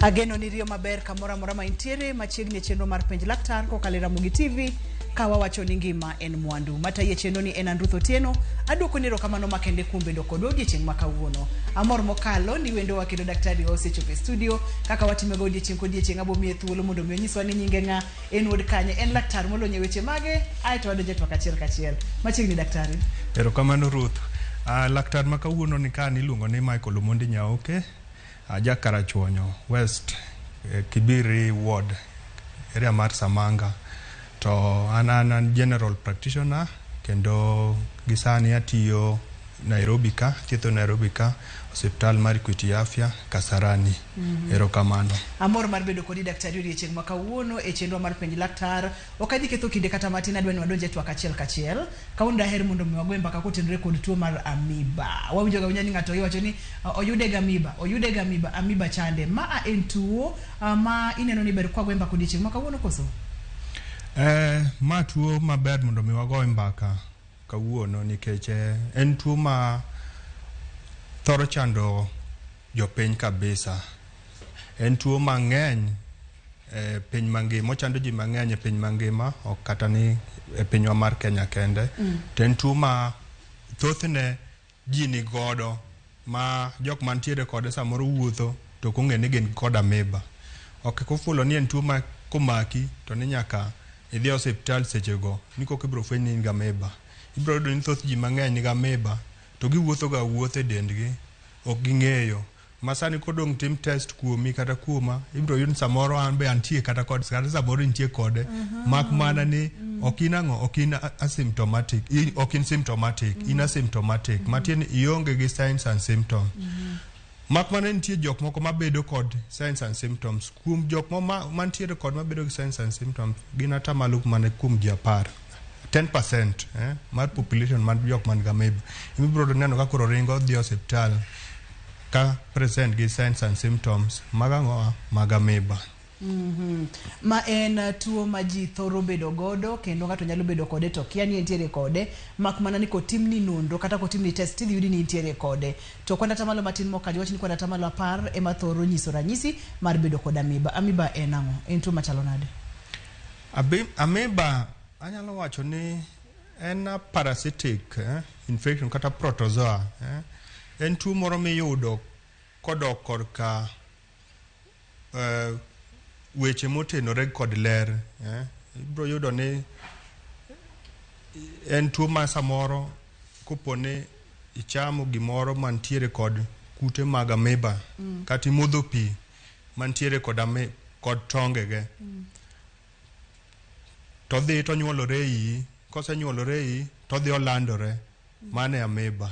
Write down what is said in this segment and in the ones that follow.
Ageno ni riyo maber kamoro amora ma intiere machiegni e chenro mar Penj Laktar kokalo e Ramogi TV ka wawacho ni ngima en mwandu. Matayi e chenro ni en an Ruth Otieno. Aduoko ni erokamano makende kuom bedo kodwa odiechieng' ma kawuono. Amor mokalo ni wendowa kendo daktari wa osechopo e studio. Kaka watimega odiechieng' kodiechieng' abo miye thuolo mondo mi onyiswa ni nyinge ng'a, en wuod kanye, en laktar molony e weche mage, aeto wadonjo e twak achiel kachiel. Machiegni daktari. Erokamano Ruth. Laktar ma kawuono ni ka niluongo ni Michael Omondi Nyaoke. Aja Karachuonyo West, Kibiri Ward, area mar Samanga. To an an an general practitioner kendo gisani atiyo Nairobi ka, athietho Nairobi ka, osiptal mar Equity Afya, Kasarani. Erokamano. Amor mar bedo kodi daktari odiechieng' ma kawuono e chenro mar Penj Laktar. Ok adhi ketho kinde kata matin, adwa ni wadonj e twak achiel kachiel. Kawuono daher mondo mi wagoye mbaka kotenore kod tuo mar amoeba. Wawinjo ga awinja ni ng'ato iwacho ni oyude gi amoeba, oyude gi amoeba, amoeba chande. Ma a en tuo ma ineno ni ber kwagoye mbaka odiechieng' ma kawuono koso? Eh, ma tuo maber mondo mi wagoye mbaka kawuono nikech en tuo ma thoro chando jopiny kabisa. En tuo mang'eny e piny mangima, ochando ji mang'eny e piny mangima, ok kata ni e pinywa mar Kenya kende. To en tuo ma thothne ji ni godo ma jok mantiere kode samoro wuotho to ok ong'e ni gin kod amoeba. Ok kofulo ni en tuo ma komaki to ni nyaka idhi e osiptal sechego ni koka ibiro fweny ni in gi amoeba. Ibiro yudo ni thoth ji mang'eny nigi amoeba to giwuotho ga awuotha e dendgi ok ging'eyo. Ma sani kodong' tim test kuomi kata kuoma, ibiro yud ni samoro an be antie kata kod kata samoro intie kode. Mak mana ni ok in ang'o, ok in asymptomatic, ok in symptomatic, in asymptomatic. Matiende ni ionge gi signs and symptoms. Mak mana ni nitie jok moko mabedo kod signs and symptoms. Kuom jok ma mantiere kod mabedo gi signs and symptoms gin atamalo mana kuom ji 10. 10% mar population mar jok man gi amoeba. Ibiro neno ka koro ringo dhi e osiptal ka present gi signs and symptoms mag ang'o mag amoeba. Ma en tuo ma ji thoro bedo godo kendo ng'ato nyalo bedo kode to kia ni entiere kode mak mana ni kotimni nonro kata kotimni test tidhi yudi ni intiere kode. To kwan atamalo matin mokalo iwacho ni kwan atamalo 10 ema thoro nyiso ranyisi mar bedo kod amoeba. Amoeba en ang'o? En tuo machalo nade? Amoeba anyalo wacho ni en a parasitic infection kata protozoa. En tuo moro miyudo kodok korka weche motenore kod ler. Ibiro yudo ni en tuo ma samoro kopo ni ichamo gimoro mantiere kod kute mag amoeba kata imodho pi mantiere kod kod tongege to odhi to onyuolore e iyi, kosenyuolore e iyi to odhi olandore. Mano e amoeba.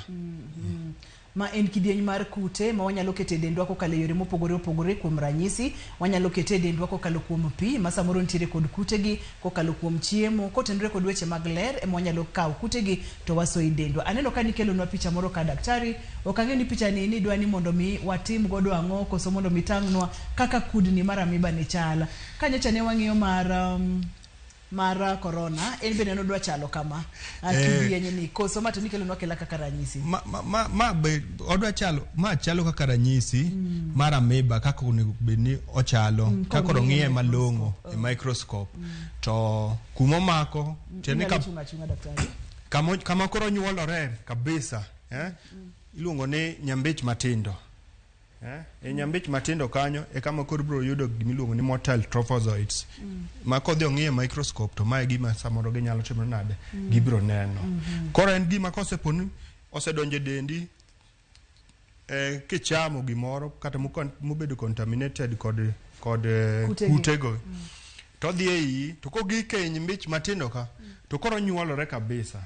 Ma en kidieny mar kute ma wanyalo keto e dendwa kokalo e yore mopogore opogore. Kuom ranyisi, wanyalo kete e dendwa kokalo kuom pi ma samoro nitiere kod kutegi, kokalo kuom chiemo, kotenore kod weche mag ler ema wanyalo kawo kutegi to wasoyo e dendwa. Aneno ka nikelonwa picha moro ka daktari, ok ang'eyo ni picha ni nidwa ni mondo mi watim godo ang'o koso mondo mi tang'nwa kaka kudni mar amoeba ni chal. Ka nyocha ne wang'iyo mar corona, en bende nodwa chalo kama kidieny ni koso ma to nikelonwa kela kaka ranyisi. Ma be odwa chalo, ma chalo kaka ranyisi mar amoeba kaka onego bed ni ochalo, kaka koro ng'iye malong'o e microscope. To kumomako, tiende ni Inyalo chung' achung'a daktari. Kama koro nyuolore kabisa, iluongo ni nyambich matindo. E nyambich matindo kanyo e kama koro ibiro yudo gima iluongo ni motile trophozoites. Ma kodhi ong'i e microscope to mae gima samoro ginyalo timo nade, gibiro neno. Koro en gima kosepo ni osedonjo e dendi, kichamo gimoro kata mobedo contaminated kod kutego, to odhi e iyi, to kogik e nyambich matindo ka, to koro onyuolore kabisa.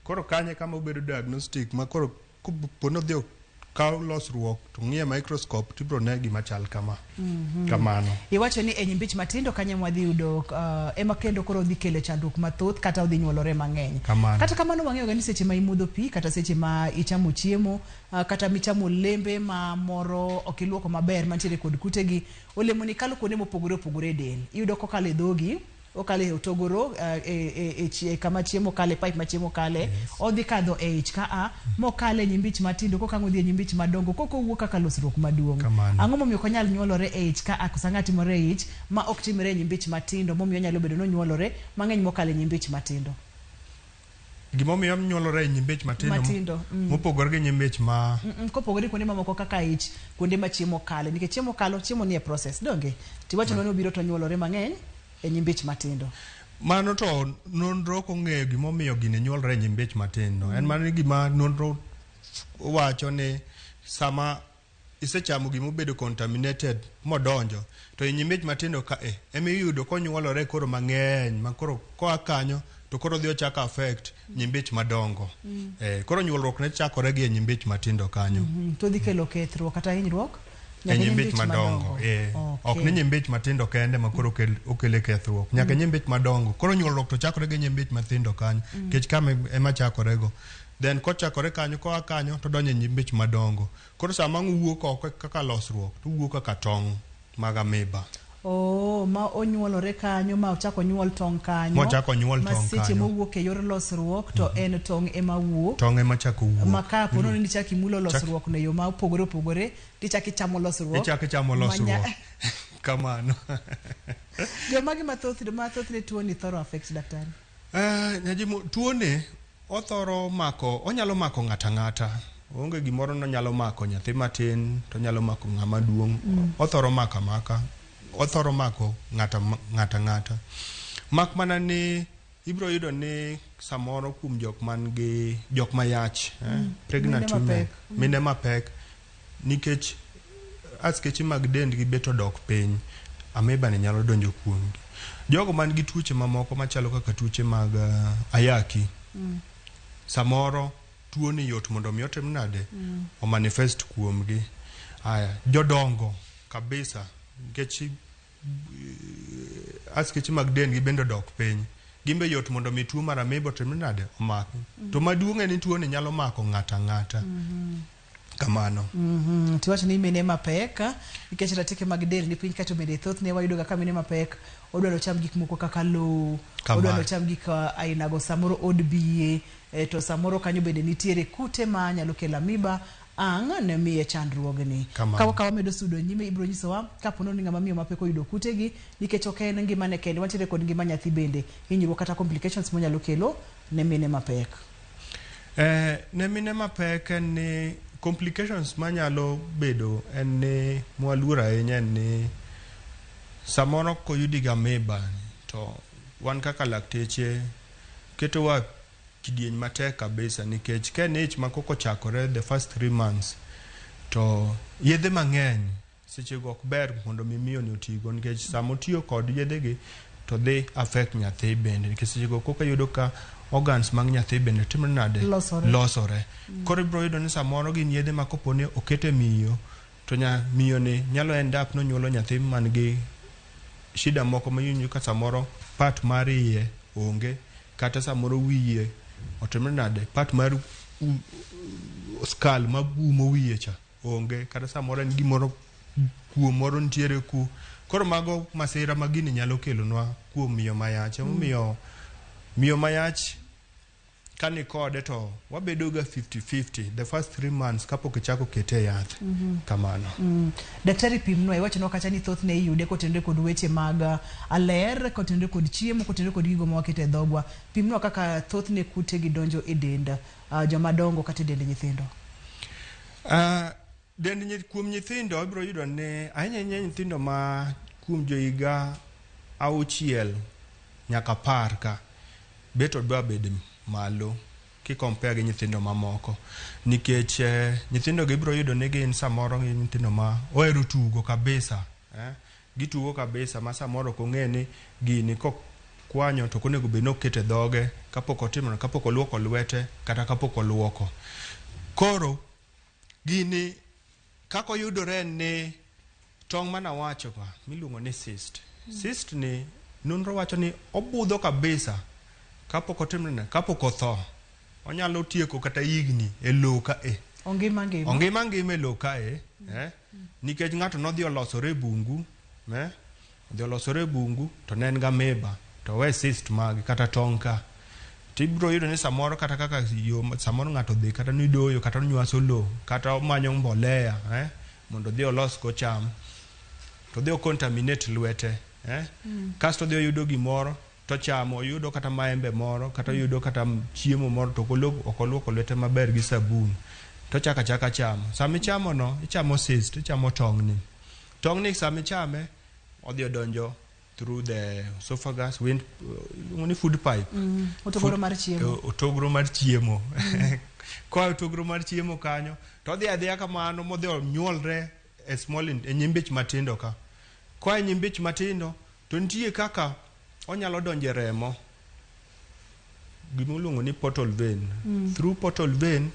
Koro kanyo e kama obedo diagnostic ma koro kopo ni odhi okaw losruok to ng'iye microscope to ibiro ne gima chal kama. Kamano. Iwacho ni e nyimbich matindo kanyo ema wadhi yudo ema kendo koro dhi kelo chandruok mathoth kata odhi nyuolore mang'eny. Kamano. Kata kamano wang'eyo ga ni seche ma imodho pi kata seche ma ichamo chiemo kata michamo olembe ma moro ok iluoko maber mantiere kod kutegi, olemo ni kalo kuonde mopogore opogore e del. Iyudo kokalo e dhogi. Okalo e hotogoro e kama chiemo kale, pipe ma chiemo kale. Yes. Odhi kadho e ich ka a mokale e nyimbich matindo koka ang' odhi e nyimbich madongo koka owuok kaka losruok maduong'. Kamano. Ang'o momiyo ok onyal nyuolore e ich ka a koso ang'o timore e ich ma ok timre e nyimbich matindo momiyo onyalo bedo ni onyuolore mang'eny mokalo e nyimbich matindo? Gimomiyo onyuolore e nyimbich matindo, Matindo, mopogore gi nyimbich ma Kopogore gi kuonde mamoko kaka ich, kuonde ma chiemo kale, nikech chiemo kalo, chiemo nie process, donge? Tiwacho ni obiro to onyuolore mang'eny e nyimbich matindo. Mano to nonro ok ong'eyo gimomiyo gini nyuolre e nyimbich matindo. En mana ni gima nonro wacho ni sama isechamo gima obedo contaminated modonjo to e nyimbich matindo ka e ema iyudo konyuolore koro mang'eny ma koro koa kanyo to koro odhi ochako affect nyimbich madongo. Koro nyuolruok ne chakore gi e nyimbich matindo kanyo. To odhi kelo kethruok kata hinyruok E nyaka nyimbich madongo. Okay. Ok ni nyimbich matindo kende ma koro okele kethruok. Nyaka nyimbich madongo. Koro nyuolruok to chakore gi nyimbich matindo kanyo. Nikech kama ema chakore go. Then kochakore kanyo, koa kanyo to donjo e nyimbich madongo. Koro sama ang' owuok oko kaka losruok, to owuok kaka tong' mag amoeba. Oh, ma onyuolore kanyo ma ochako onyuol tong' kanyo. Mochako onyuol Ma tong' seche kanyo. mowuok e yor losruok to en tong' ema wuok. Tong' ema chako wuok. Ma ka po nono ni ichako imulo losruok no e yo ma opogore opogore, tichako ichamo losruok. Ichako ichamo losruok. Kamano. Jomage mathoth ne tuo ni thoro affect, daktari? Nyajimo, tuo ni othoro mako, onyalo mako ng'ato ang'ata. Onge gimoro nonyalo mako nyathi matin, to onyalo mako ng'ama duong'. Othoro mako amaka. Othoro mako ng'ato ang'ata. Mak mana ni ibiro yudo ni samoro kuom jok man gi jok mayach, pregnant Mine women, mapek. mine mapek, nikech askeche mag dendgi bet odok piny, amoeba ni nyalo donjo kuomgi. Jogo man gi tuoche mamoko machalo kaka tuoche mag ayaki, samoro tuo ni yot mondo mi otim nade, o manifest kuomgi. Aya, jodongo kabisa, nikech askeche mag dendgi bende odok piny, gimbe yot mondo mi tuo mar amoeba otim nade, omaki. To maduong' en ni tuo ni nyalo mako ng'ato ang'ata. Kamano. Tiwacho ni mine mapek, nikech rateke mag del ni piny kato bende thothne wayudo ga ka mine mapek odwaro cham gik moko kaka lowo, odwaro cham gik ainago, samoro od biye, to samoro kanyo bende nitiere kute ma nyalo kelo amoeba ang' ne miye chandruogni. Kamano. Ka wamedo sudo nyime, ibiro nyisowa kapo ni ng'ama miyo mapek oyudo kutegi, nikech ok en ngimane kende, wantiere kod ngima nyathi bende, hinyruok kata complications monyalo kelo ne mine mapek. Ne mine mapek en ni complications manyalo bedo en ni mwaluor ahinya en ni samoro koyudi gi amoeba to wan kaka lakteche ketowa kidieny matek kabisa, nikech ka en ich ma koko ochakore the first 3 months to yedhe mang'eny sechego ok ber mondo mi miyo ni otigo, nikech sama otiyo kod yedhe gi to dhi affect nyathi bende, nikech sechego koka yudo ka organs mag nyathi bende timore nade, Losore. losore. Koro ibiro yudo ni samoro gin yedhe ma kopo ni okete miyo to miyo ni nyalo end up nonyuolo nyathi man gi shida moko ma iwinjo ka samoro part mar iye onge, kata samoro wiye otimore nade, part mar skull ma umo wiye cha onge, kata samoro en gimoro kuo moro nitiere ku. Koro mago masira ma gini nyalo kelonwa kuom miyo mayach. Emomiyo miyo mayach ka ni kode to wabedo ga 50-50 the first 3 months kapok ichako kete e yath. Kamano. Daktari, pimnwa, iwachonwa kacha ni thothne iyude kotenore kod weche mag aler, kotenore kod chiemo, kotenore kod gigo ma waketo e dhogwa. Pimnwa kaka thothne kute gi donjo e dend joma dongo kata e dend nyithindo. Dend kuom nyithindo ibiro yudo ni ahinya ahinya nyithindo ma kuom johiga 6 nyaka 10 ka bet odwa bedo malo ki compare gi nyithindo mamoko, nikech nyithindo gi ibiro yudo ni gin samoro gin nyithindo ma ohero tugo kabisa, Gitugo kabisa ma samoro ok ong'e ni gini kokwanyo to ok onego bed ni okete dhoge kapok otimo, kapok oluoko lwete kata kapok oluoko. Koro gini kaka oyudore en ni tong' mane awacho ka miluongo ni cyst. Cyst ni nonro wacho ni obudho kabisa kapok otimne, kapok otho. Onyalo tieko kata higni e lowo ka e. Ongima ngima. Ongima ngima e lowo ka e, Nikech ng'ato nodhi olosore e bungu, Odhi olosore e bungu to ne en gi amoeba. to owe cyst mage kata tong' ka tibiro yudo ni samoro kata kaka yo samoro ng'ato dhi kata ni doyo kata onywaso lowo kata omanyo mbolea mondo odhi olos go cham to odhi o contaminate lwete kasto odhi oyudo gimoro tochamo oyudo kata maembe moro kata oyudo kata chiemo moro to ok oluoko lwete maber gi sabun tochako achaka chamo. Sama ichamo no ichamo cyst ichamo tong'ni. Tong'ni sama ichame odhi odonjo through the esophagus wind iluongo ni food pipe. Otogoro mar chiemo. Otogoro mar chiemo. Koa otogoro mar chiemo kanyo to odhi adhiya kamano modhi onyuolre e small e nyimbich matindo ka. Koa e nyimbich matindo to nitie kaka onyalo donjo e remo gima iluongo ni portal vein. Through portal vein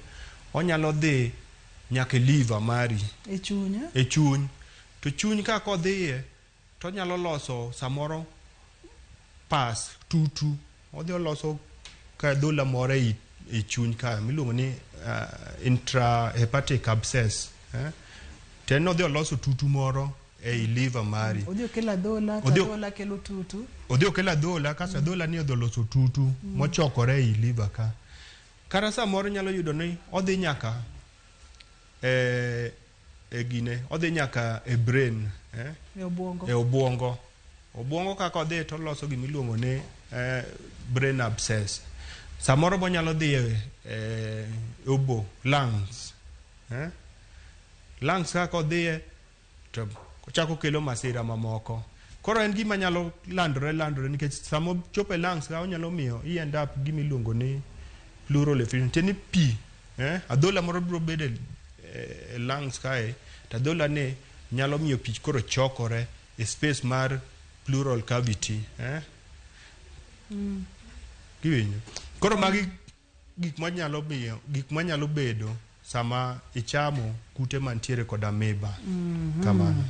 onyalo dhi nyaka e liver mari. E chuny. E chuny. To chuny ka kodhiye to onyalo loso samoro pas tutu odhi oloso ka adhola moro ei chuny ka miluongo ni intrahepatic abscess to en odhi oloso tutu moro ei liver mari. Odhi okelo adhola to adhola kelo tutu. Odhi okelo adhola kasto adhola ni odhi oloso tutu mochokore ei liver ka. Kata samoro inyalo yudo ni odhi nyaka e gine odhi nyaka e brain E obuongo. E obuongo. Obuongo kaka odhi to oloso gima iluongo ni brain abscess. Samoro be onyalo dhi e obo lungs. Lungs kaka odhiye to ochako kelo masira mamoko. Koro en gima nyalo landore landore nikech sama ochopo e lungs ka onyalo miyo i end up gima iluongo ni pleural effusion. Tiende ni pi adhola moro biro bedo e lungs kae to adhola ni nyalo miyo pi koro chokore e space mar pleural cavity. Iwinjo? Koro magi gik manyalo miyo gik manyalo bedo sama ichamo kute mantiere kod amoeba. Kamano.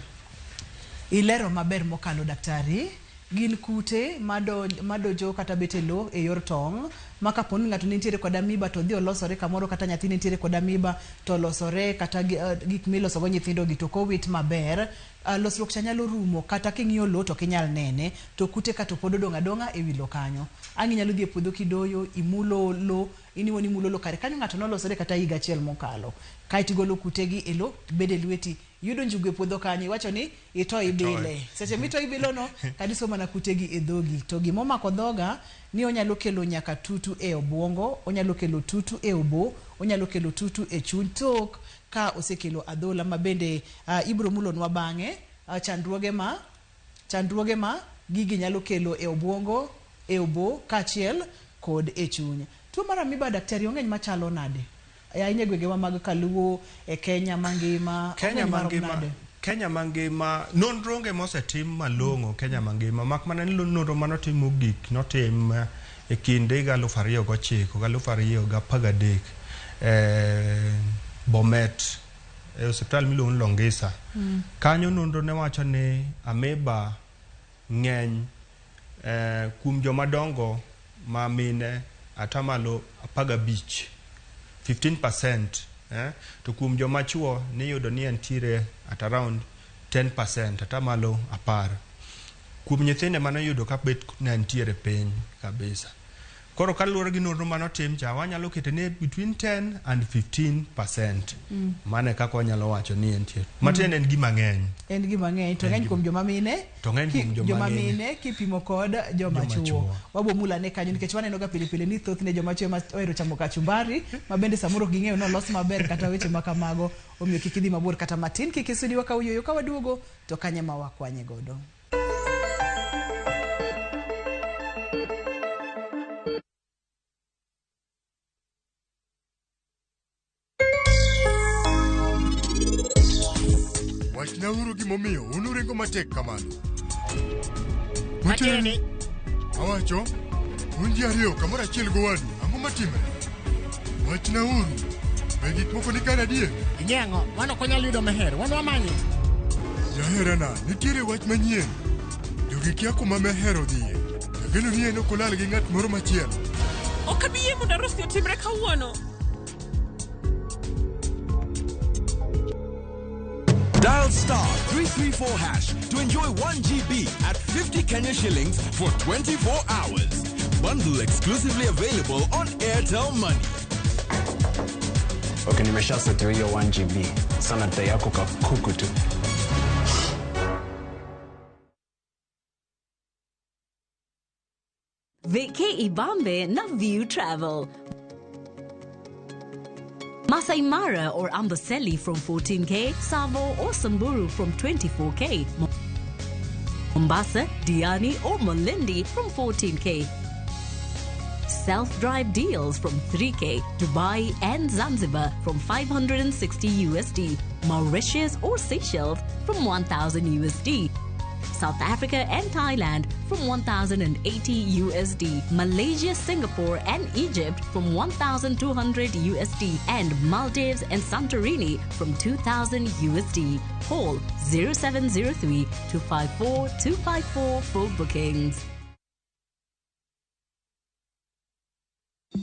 Ilero maber mokalo daktari. Gin kute madojo kata bet e lowo e yor tong' ma kapo ni ng'ato nitiere kod amoeba to odhi olosore kamoro kata nyathi nitiere kod amoeba to olosore kata gik milosogo nyithindo gi to ok owit maber, losruok cha nyalo rumo kata king'iyo lowo to ok inyal nene to kute ka to pod odong' adong'a e wi lowo kanyo. Ang' inyalo dhi e puodho kidoyo, imulo lowo, in iwuon imulo lowo kare kanyo ng'ato nolosore kata higa achiel mokalo. Kaeto igolo kutegi e lowo bedo e lweti. Iyudo njugu e puodho kanyo iwacho ni ito ibile. Seche mito ibilo no kadiso mana kutegi e dhogi. To gimomako dhoga ni onyalo kelo nyaka tutu e obuongo, onyalo kelo tutu e obo, onyalo kelo tutu e chuny tok ka osekelo adhola ma bende ibiro mulonwa bang'e chandruoge ma gigi nyalo kelo e obuongo, e obo kaachiel kod e chuny. Tuo mar amoeba daktari ong'eny machalo nade? Ahinya e gwengewa mag Kaluo, e Kenya mangima. Kenya mangima, Kenya mangima, nonro onge mosetim malong'o Kenya mangima, mak mana ni nonro manotim mogik notim e kind higa 2009 gi 2013 Bomet e osiptal miluongo ni Longisa. Kanyo nonro ne wacho ni amoeba ng'eny kuom joma dongo ma mine atamalo 15, 15%, to kuom joma chuo niyudo ni entiere at around 10%, atamalo 10. Kuom nyithindo manoyudo ka bet ne ntiere piny kabisa. Koro kaluwore gi nonro manotim cha, wanyalo kete ni between 10 and 15%. Mano e kaka wanyalo wacho ni entie. Matiende en gima ng'eny. En gima ng'eny to ng'eny kuom joma mine. To ng'eny kuom joma mine kipimo kod joma chuo. Wabo mulane kanyo nikech waneno ga pile pile ni thothne joma chuo ema ohero chamo kachumbari ma bende samoro ok ging'eyo ni olos maber kata weche ma kamago. Omiyo kik idhi mabor kata matin, kik isudi wakaw yueyo ka waduogo to kanye ma wakwanye godo. Wachnauru gimomiyo un uringo matek kamano. Matieni. Awacho, un ji ariyo kamoro achiel gowadu, ang'o matimre? Wachnauru, be gik moko ni kare adier? Ing'e ang'o? Wan ok wanyal yudo Meher, wan wamanye. Jaherana, nitiere wach manyien. Jogi kia kuma Meher odhiye. Ageno ni en ok olal gi ng'at moro machielo. Ok abi yie mondo arus ni otimre kawuono. Dial star 3 234 hash to enjoy 1 GB at 50 Kenya shillings for 24 hours. Bundle exclusively available on Airtel Money. Okay, nimeshasetiwa hiyo 1 GB. Sana data yako kakuku tu. Vacay Ibambe na View Travel. Masai Mara or Amboseli from 14K, Savo or Samburu from 24K, Mombasa, Diani or Malindi from 14K. Self-drive deals from 3K, Dubai and Zanzibar from 560 USD, Mauritius or Seychelles from 1000 USD. South Africa and Thailand from 1080 USD, Malaysia, Singapore and Egypt from 1200 USD, and Maldives and Santorini from 2000 USD. Call 0703 254 254 for bookings.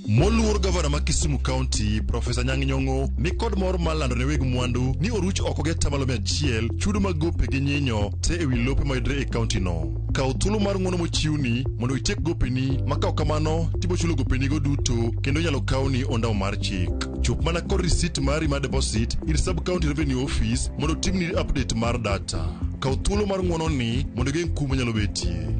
Moluor gavana ma Kisumu County, Profesa Anyang' Nyong'o ni kod mor mar lando ne weg mwandu ni oruch oko gi atamalo 100 chudo mag gope gi nyinyo te ewi lope mayudore e kaunti no. Kaw thuolo mar ng'uono mochiwni mondo itiek gopeni ma ka ok kamano tibochulo gopenigo duto kendo inyalo kawni ondamo mar chik. Chop mana kod risit mari mar deposit ir Sub County Revenue Office mondo otimni update mar data. Kaw thuolo mar ng'uono ni mondo igeng' kum manyalo betie.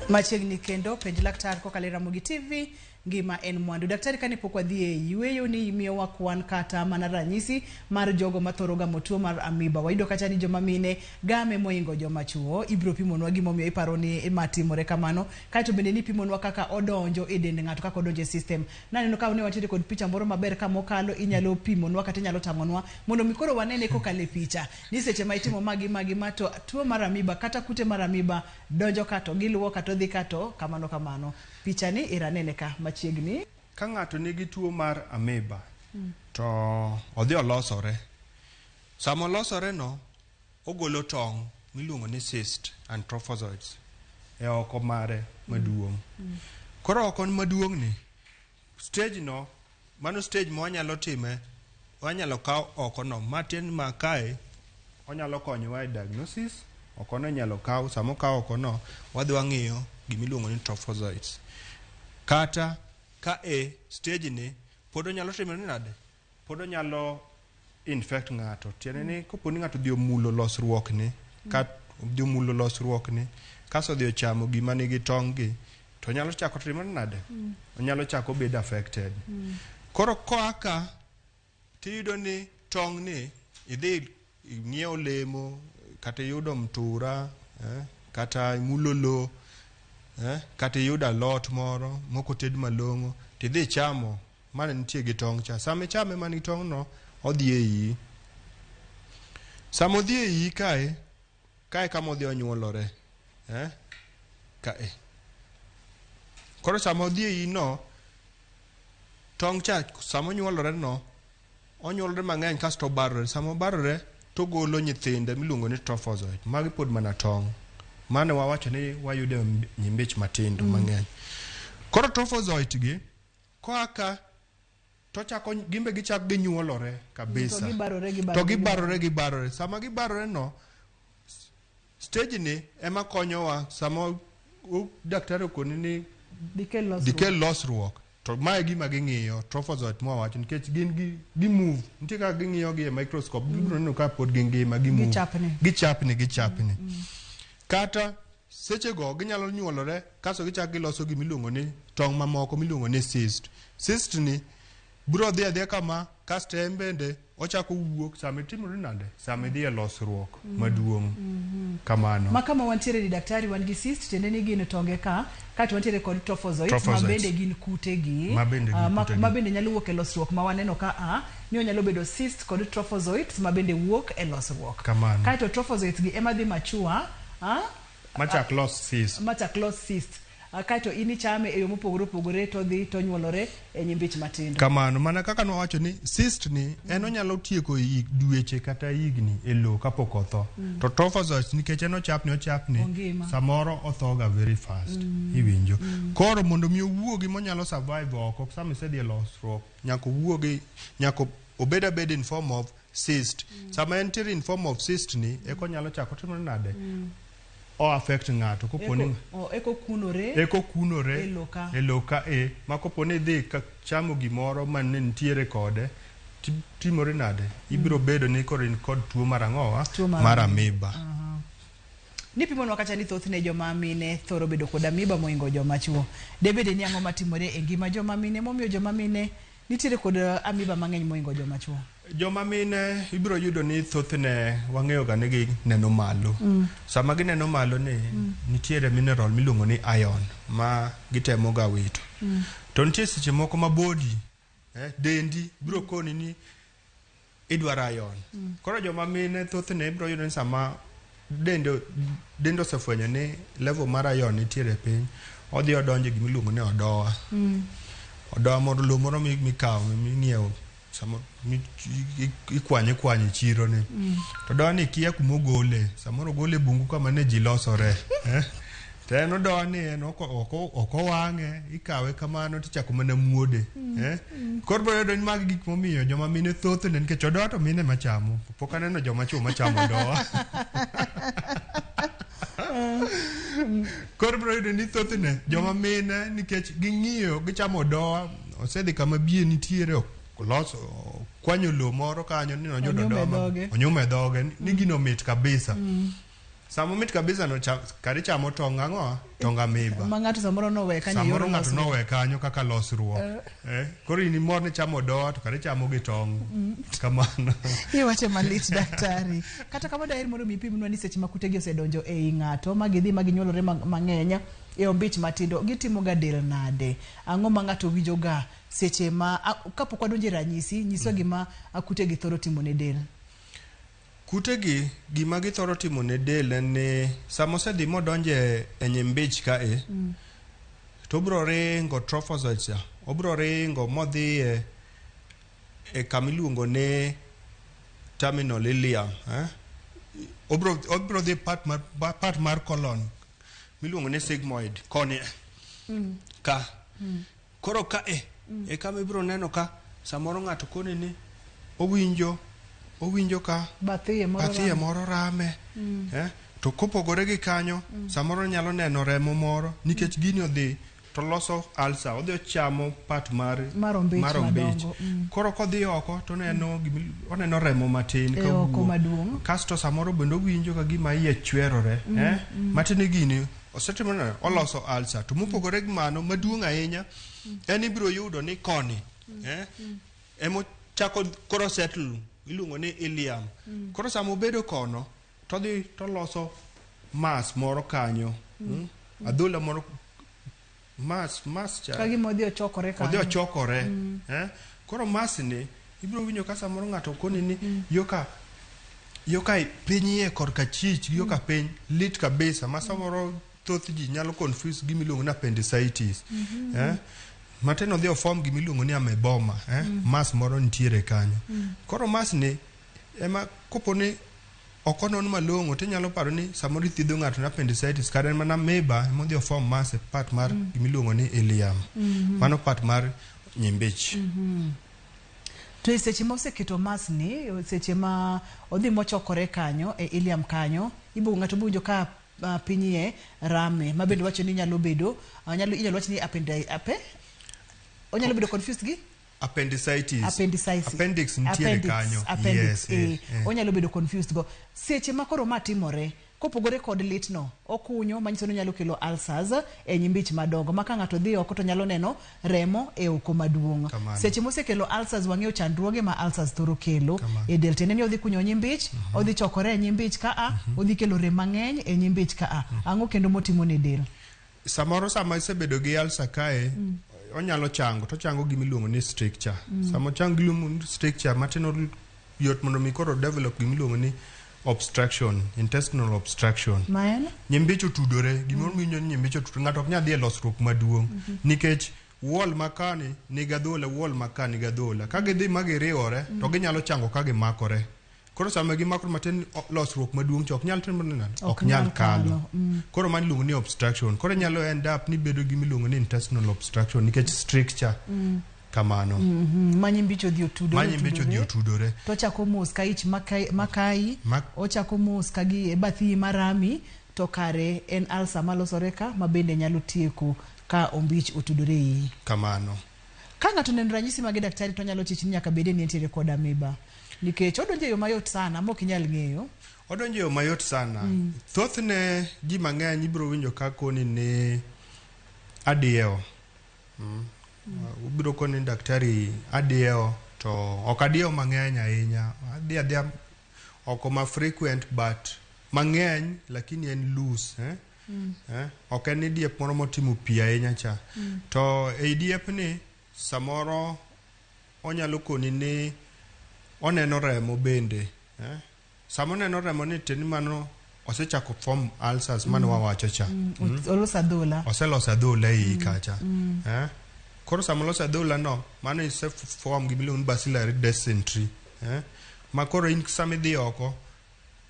Machiegni kendo penj laktar kokalo e Ramogi TV, ngima en mwandu. Daktari, kane pok wadhi e yueyo ni imiyowa kwan kata mana ranyisi mar jogo mathoro gamo tuo mar amoeba. Wayudo kacha ni joma mine game moingo joma chuo. Ibiro pimonwa gimomiyo iparo ni ma timore kamano. Kaeto bende nipimonwa kaka odonjo e dend ng'ato, kaka odonjo e system. Naneno ka ne wantiere kod picha moro maber ka mokalo, inyalo pimonwa kata inyalo tang'onwa mondo mi koro wanene kokalo e picha. Ni seche ma itimo magi magi ma to tuo mar amoeba kata kute mar amoeba donjo kato giluwo kato dhi kato kamano kamano. Picha ni iranene ka machiegni. Ka ng'ato nigi tuo mar amoeba to odhi olosore. Sama olosore no, ogolo tong' miluongo ni cyst and trophozoites e oko mare maduong'. Koro oko maduong' ni, stage no, mano stage ma wanyalo time, wanyalo kaw oko no, matin ma kae onyalo konyowa e diagnosis, oko no inyalo kaw, sama okaw oko no, wadhi wang'iyo gimiluongo ni trophozoites. Kata ka e stage ni pod onyalo timore nade? Pod onyalo infect ng'ato. Tiende ni kopo ni ng'ato odhi omulo losruok ni, kat odhi omulo losruok ni, kasto odhi ochamo gima nigi tong' gi, to onyalo chako timore nade? Onyalo chako bedo affected. Koro koa ka, tiyudo ni tong' ni idhi ing'iewo olemo, kata iyudo mtura, kata imulo lo, kata iyudo alot moro mok oted malong'o, tidhi ichamo mane nitie gi tong' cha. Sama ichame man gi tong' no, odhi e iyi. Sama odhi e iyi kae, kae kama odhi onyuolore. Kae. Koro sama odhi e iyi no, tong' cha sama onyuolore no, onyuolore mang'eny kasto obarore. Sama obarore, to ogolo nyithinde miluongo ni trophozoite. Magi pod mana tong'. Mane wawacho ni wayudo e nyimbich matindo mang'eny. Koro trophozoite gi, koa ka, tochako gimbe gichak ginyuolore kabisa. To gibarore, gibarore, To gibarore, gibarore. Sama gibarore no, stage ni ema konyowa sama daktari okoni ni Dikel losruok. Dikel losruok. To mae gima ging'iyo, trophozoite mwawacho, nikech gin gi move. Nitie kaka ging'iyo gi e microscope, gibiro neno ka pod gingima, gi move. Gichapni. Gichapni, gichapni. Kata sechego ginyalo nyuolore kasto gichak giloso gimiluongo ni tong' mamoko miluongo ni cyst. Cyst ni biro dhi adhiya kama kasto en bende ochako wuok sama itimore nade? Sama idhi e losruok maduong' kamano. Ma kama wantiere ni daktari wan gi cyst tiende ni gin tonge ka kaeto wantiere kod trophozoites ma Trophozoites. bende gin kutegi Ma bende gin kutegi. Ma bende nyalo wuok e losruok ma waneno ka a ni onyalo bedo cyst kod trophozoites ma bende wuok e losruok. Kamano. Kaeto trophozoites gi ema dhi mature Machak los cyst. Machak los cyst. Kaeto in ichame e yo mopogore opogore to odhi to onyuolore e nyimbich matindo. Kamano, mana kaka nwawacho ni cyst ni en onyalo tieko dweche kata higni e lowo kapok otho. To trophozoites nikech en ochapni ochapni, Ongima. samoro othoga very fast. Iwinjo. Koro mondo mi owuogi monyalo survive oko sama isedhi e losruok, nyaka owuogi, nyaka obed abeda in form of cyst. Sama entiere in form of cyst ni, eka onyalo chako timore nade? O affect ng'ato kopo ni Eko, o, eko kunore eko kunore e lowo ka. e lowo ka e ma kopo ni idhi ka chamo gimoro ma ne nitiere kode timore nade ibiro bedo ni koro in kod tuo mar ang'owa Tuo mar mar amoeba. Nipimonwa kacha ni thothne joma mine thoro bedo kod amoeba mohingo joma chuo. Debede ni ang'o matimore e ngima joma mine momiyo joma mine nitiere kod amoeba mang'eny mohingo joma chuo? Joma mine ibiro yudo ni thothne wang'eyo ga ni gineno malo. Sama gineno malo ni nitiere mineral miluongo ni iron ma gitemo ga wito. To nitie seche moko ma body dendi biro koni ni idwaro iron. Koro joma mine thothne ibiro yudo ni sama dende osefwenyo ni level mar iron nitiere piny, odhi odonjo e gima iluongo ni odowa. Odowa moro, lowo moro mikawo ming'iewo samo ikwanyo ikwanyo e chiro ni. To odowa ni kia kuma ogole, samoro ogole e bungu kama ne ji losore. To en odowa ni en ok owang'e, ikawe kamano tichako mana muode. Koro ibiro yudo ni magi gik momiyo joma mine thothne nikech odowa to mine machamo. Pok aneno joma chuo machamo odowa. Koro ibiro yudo ni thothne joma mine nikech ging'iyo gichamo odowa, osedhi kama biye nitiere, oloso kwanyo lowo moro kanyo ni noyudo Onyume odowa ma- dhoge. onyume dhoge ni gino mit kabisa. Sama omit kabisa no kare ichamo tong ang'o? Tong amoeba. Ma ng'ato samoro nowe kanyo e Samoro yor ng'ato losruok. nowe kanyo kaka losruok. Koro in imor ni chamo odowa to kare ichamo gi tong'. Kamano. Iwache malit daktari. Kata kamano daher mondo mi ipimnwa ni seche ma kutegi osedonjo ei ng'ato ma gidhi ma ginyuolore mang'eny e ombich matindo, gitimo ga del nade? Ang'o ma ng'ato winjo ga seche ma kapok wadonjo e ranyisi, nyiswa gima kutegi thoro timo ne del. Kutegi gima githoro timo ne del en ni sama osedhi modonjo e nyimbich kae, to obiro ringo trophozoites cha, obiro ringo modhi e kama iluongo ni terminal ileum. Obiro dhi part mar colon miluongo ni sigmoid koni ka. Koro ka e kama ibiro neno ka samoro ng'ato koni ni owinjo ka Bathiye moro bathiye rame. moro rame. To kopogore gi kanyo, samoro nyalo neno remo moro nikech gini odhi to loso ulcer, odhi ochamo part mar Mar ombich mar ombich. madongo. Koro kodhi oko to oneno oneno remo matin E ka oko wuok. maduong'. Kasto samoro bende owinjo ka gima iye chwerore, Matiende ni gini osetimo nade? Oloso ulcer. To mopogore gi mano, maduong' ahinya en ibiro yudo ni koni, emochako koro settle, iluongo ni ileum. Koro sama obedo kono, to odhi to oloso mass moro kanyo. Adhola moro mass cha. Ka gima odhi ochokore kanyo. Odhi ochokore. Koro mass ni ibiro winjo ka samoro ng'ato koni ni yoka piny iye korka chich, yoka piny lit kabisa ma samoro thoth ji nyalo confuse gima iluongo ni appendicitis. Matin odhi oform gima iluongo ni amoeboma, Mass moro nitiere kanyo. Koro mass ni ema kopo ni ok onon malong'o tinyalo paro ni samoro ithiedho ng'ato na appendicitis kata en mana amoeba ema odhi oform mass e part mar gima iluongo ni ileum. Mano part mar nyimbich. To e seche ma oseketo mass ni, seche ma odhi mochokore kanyo e ileum kanyo, ibo ng'ato bo winjo ka piny iye rame, ma bende wacho ni nyalo bedo, inyalo wach ni onyalo bedo confused gi appendicitis. Appendicitis. Appendix nitiere Appendix, kanyo. appendix, Yes, yes, yes. Onyalo bedo confused go. Seche ma koro ma timore, kopogore kod litno, okunyo manyiso ni onyalo kelo ulcers e nyimbich madongo. Ma ka ng'ato dhi oko to nyalo neno remo e oko maduong'. Kamano. Seche mosekelo ulcers, wang'eyo chandruoge ma ulcers thoro kelo Kamano. e del. Tiende ni odhi kunyo nyimbich, odhi chokore e nyimbich ka a, odhi kelo rem mang'eny e nyimbich ka a. Ang'o kendo motimo ne del? Samoro sama isebedo gi ulcer kae, onyalo chango, to ochango gima iluongo ni stricture. Sama ochango gima iluongo ni stricture, matin yot mondo mi koro develop gima iluongo ni obstruction, intestinal obstruction. Ma en? Nyimbich otudore, gimoro miwinjo ni nyimbich otudore, ng'ato ok nyal dhi e losruok maduong' nikech wall makani nigi adhola, wall maka nigi adhola. Ka gidhi ma giriwore to ginyalo chango ka gimakore. Koro sama gimakore matin losruok maduong' cha ok nyal timore nade? Ok nyal kalo. Koro mano iluongo ni obstruction. Koro inyalo end up ni bedo gi miluongo ni intestinal obstruction nikech stricture kamano. Ma nyimbich odhi otudore. Ma nyimbich odhi otudore. To ochako mos ka ich makayi, ochako mos ka gi bathi marami, to kare en ulcer malosore ka ma bende nyalo tieko ka ombich otudore iyi. Kamano. Ka ng'ato oneno ranyisi mage daktari to nyalo chich ni nyaka bede ni entiere kod amoeba. Nikech odonjo e yo mayot sana ma ok inyal ng'eyo. Odonjo e yo mayot sana. Thothne ji mang'eny ibiro winjo ka koni ni adiewo. Ubiro koni ni daktari adiewo to ok adiewo mang'eny ahinya. Adhi adhiya oko ma frequent but mang'eny lakini en loose. Ok en ni diep moro motimo pi ahinya cha. To ei diep ni samoro onyalo koni ni oneno remo bende. Sama oneno remo ni tiende ni mano osechako form ulcers mane wawacho cha. Oloso adhola. Oseloso adhola e iyi kacha. Koro sama oloso adhola no, mano ise form gimiluongo ni bacillary dysentery. Ma koro in sama idhi oko,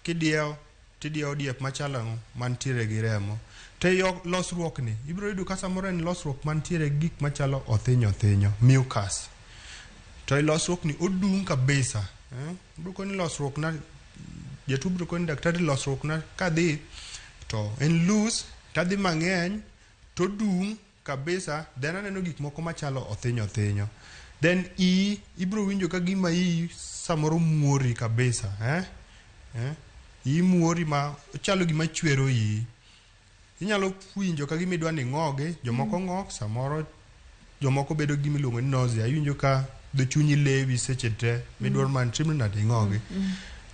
kidiewo, tidiewo diep machalo ang'o? Mantiere gi remo. To ei losruok ni, ibiro yudo ka samoro en losruok mantiere gi gik machalo othinyo othinyo, mucus. To e losruok ni odung' kabisa. Ibiro koni losruok na, jatuo biro koni daktari losruok na kadhi to en loose, tadhi mang'eny, to odung' kabisa, then aneno gik moko machalo othinyo othinyo. Then iyi, ibiro winjo ka gima iyi samoro muori kabisa. Iyi muori ma ochalo gima chwero iyi. Inyalo winjo ka gima idwa ni ing'ogi, jomoko ng'ok, samoro jomoko bedo gi gima iluongo ni nausea. Iwinjo ka dho chunyi lewi seche te, midwaro mana timri nade ing'ogi.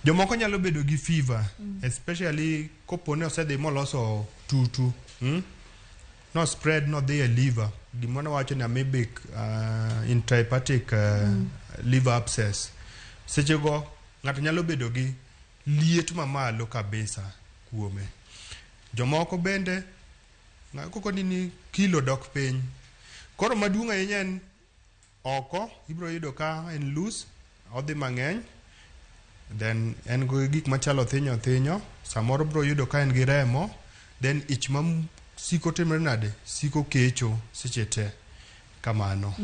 Jomoko nyalo bedo gi fever, especially kopo ni osedhi moloso tutu. No spread nodhi e liver. Gima wacho ni amoebic intrahepatic liver abscess. Sechego ng'ato nyalo bedo gi liet mamalo kabisa kuome. Jomoko bende koko ni kilo dok piny. Koro maduong' ahinya en oko ibiro yudo ka en loose, odhi mang'eny, then en gi gik machalo othinyo othinyo, samoro biro yudo ka en gi remo, then ich ma siko timre nade? Siko kecho seche te. Kamano.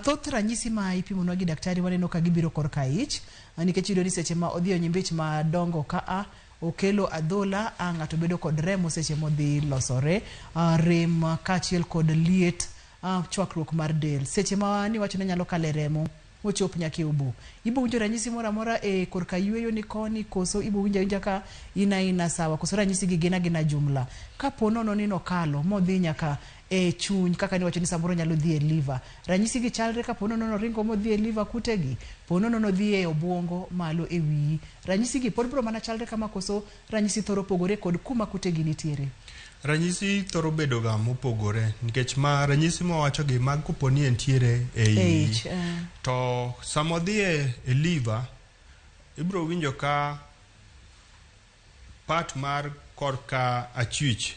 Thoth ranyisi ma ipimonwa gi daktari waneno ka gibiro korka ich, nikech iyudo ni seche ma odhi e nyimbich madongo ka a okelo adhola, ng'ato bedo kod remo seche modhi losore, rem kaachiel kod liet, chwakruok mar del. Seche ma niwacho ni nyalo kalo e remo mochop nyaka e obo. Ibo winjo ranyisi moro amora e korka yueyo ni koni, koso ibo winjo awinja ka in aina sawa, koso ranyisi gi gin agina jumla. Kapo nono ni nokalo modhi nyaka e chuny, kaka niwacho ni samoro nyalo dhi e liver. Ranyisi gi chalre kapo nono noringo modhi e liver kutegi, po nono nodhi e obuongo malo e wiyi. Ranyisi gi pod biro mana chalre kama, koso ranyisi thoro pogore kod kuma kutegi nitiere? Ranyisi thoro bedo ga mopogore nikech ma ranyisi mawacho gi mag kopo ni entiere e ich. To sama odhi e liver, ibiro winjo ka part mar korka achwich,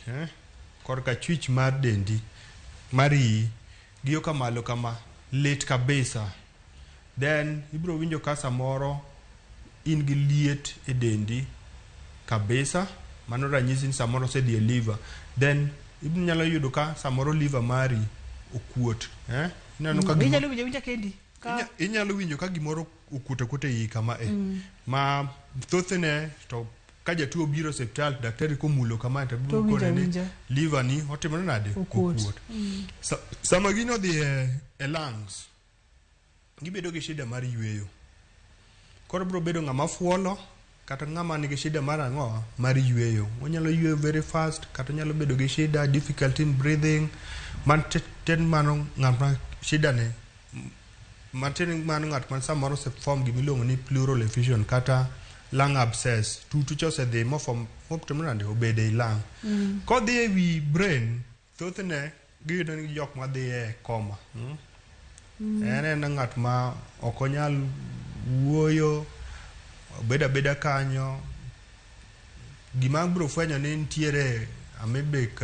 korka achwich mar dendi, mar iyi, gi yo kamalo kama, lit kabisa. Then ibiro winjo ka samoro in gi liet e dendi kabisa, mano ranyisi ni samoro osedhi e liver. Then inyalo yudo ka samoro liver mari okuot. Ineno ka Inyalo winjo awinja kendi? Inyalo winjo ka gimoro okuot akuota e iyi kama e. Ma thothne to ka jatuo obiro e osiptal, daktari komulo kama to biro kone ni liver ni otimore nade? Okuot. Sama gino odhi e lungs, gibedo gi shida mar yueyo. Koro biro bedo ng'ama fuolo kata ng'ama nigi shida mar ang'o? Mar yueyo. Onyalo yueyo very fast, kata onyalo bedo gi shida, difficulty in breathing. Man mano ng'at ma shida ne, matiende mano ng'at ma samoro oseform gimiluongo ni pleural effusion kata lung abscess. Tutu cha osedhi moform, motimore nade? Obedo ei lung. Kodhi e wi brain, thothne giyudo ni jok madhi e coma. En ng'at ma ok onyal wuoyo, Obed abeda kanyo. Gima biro fwenyo ni nitiere amoebic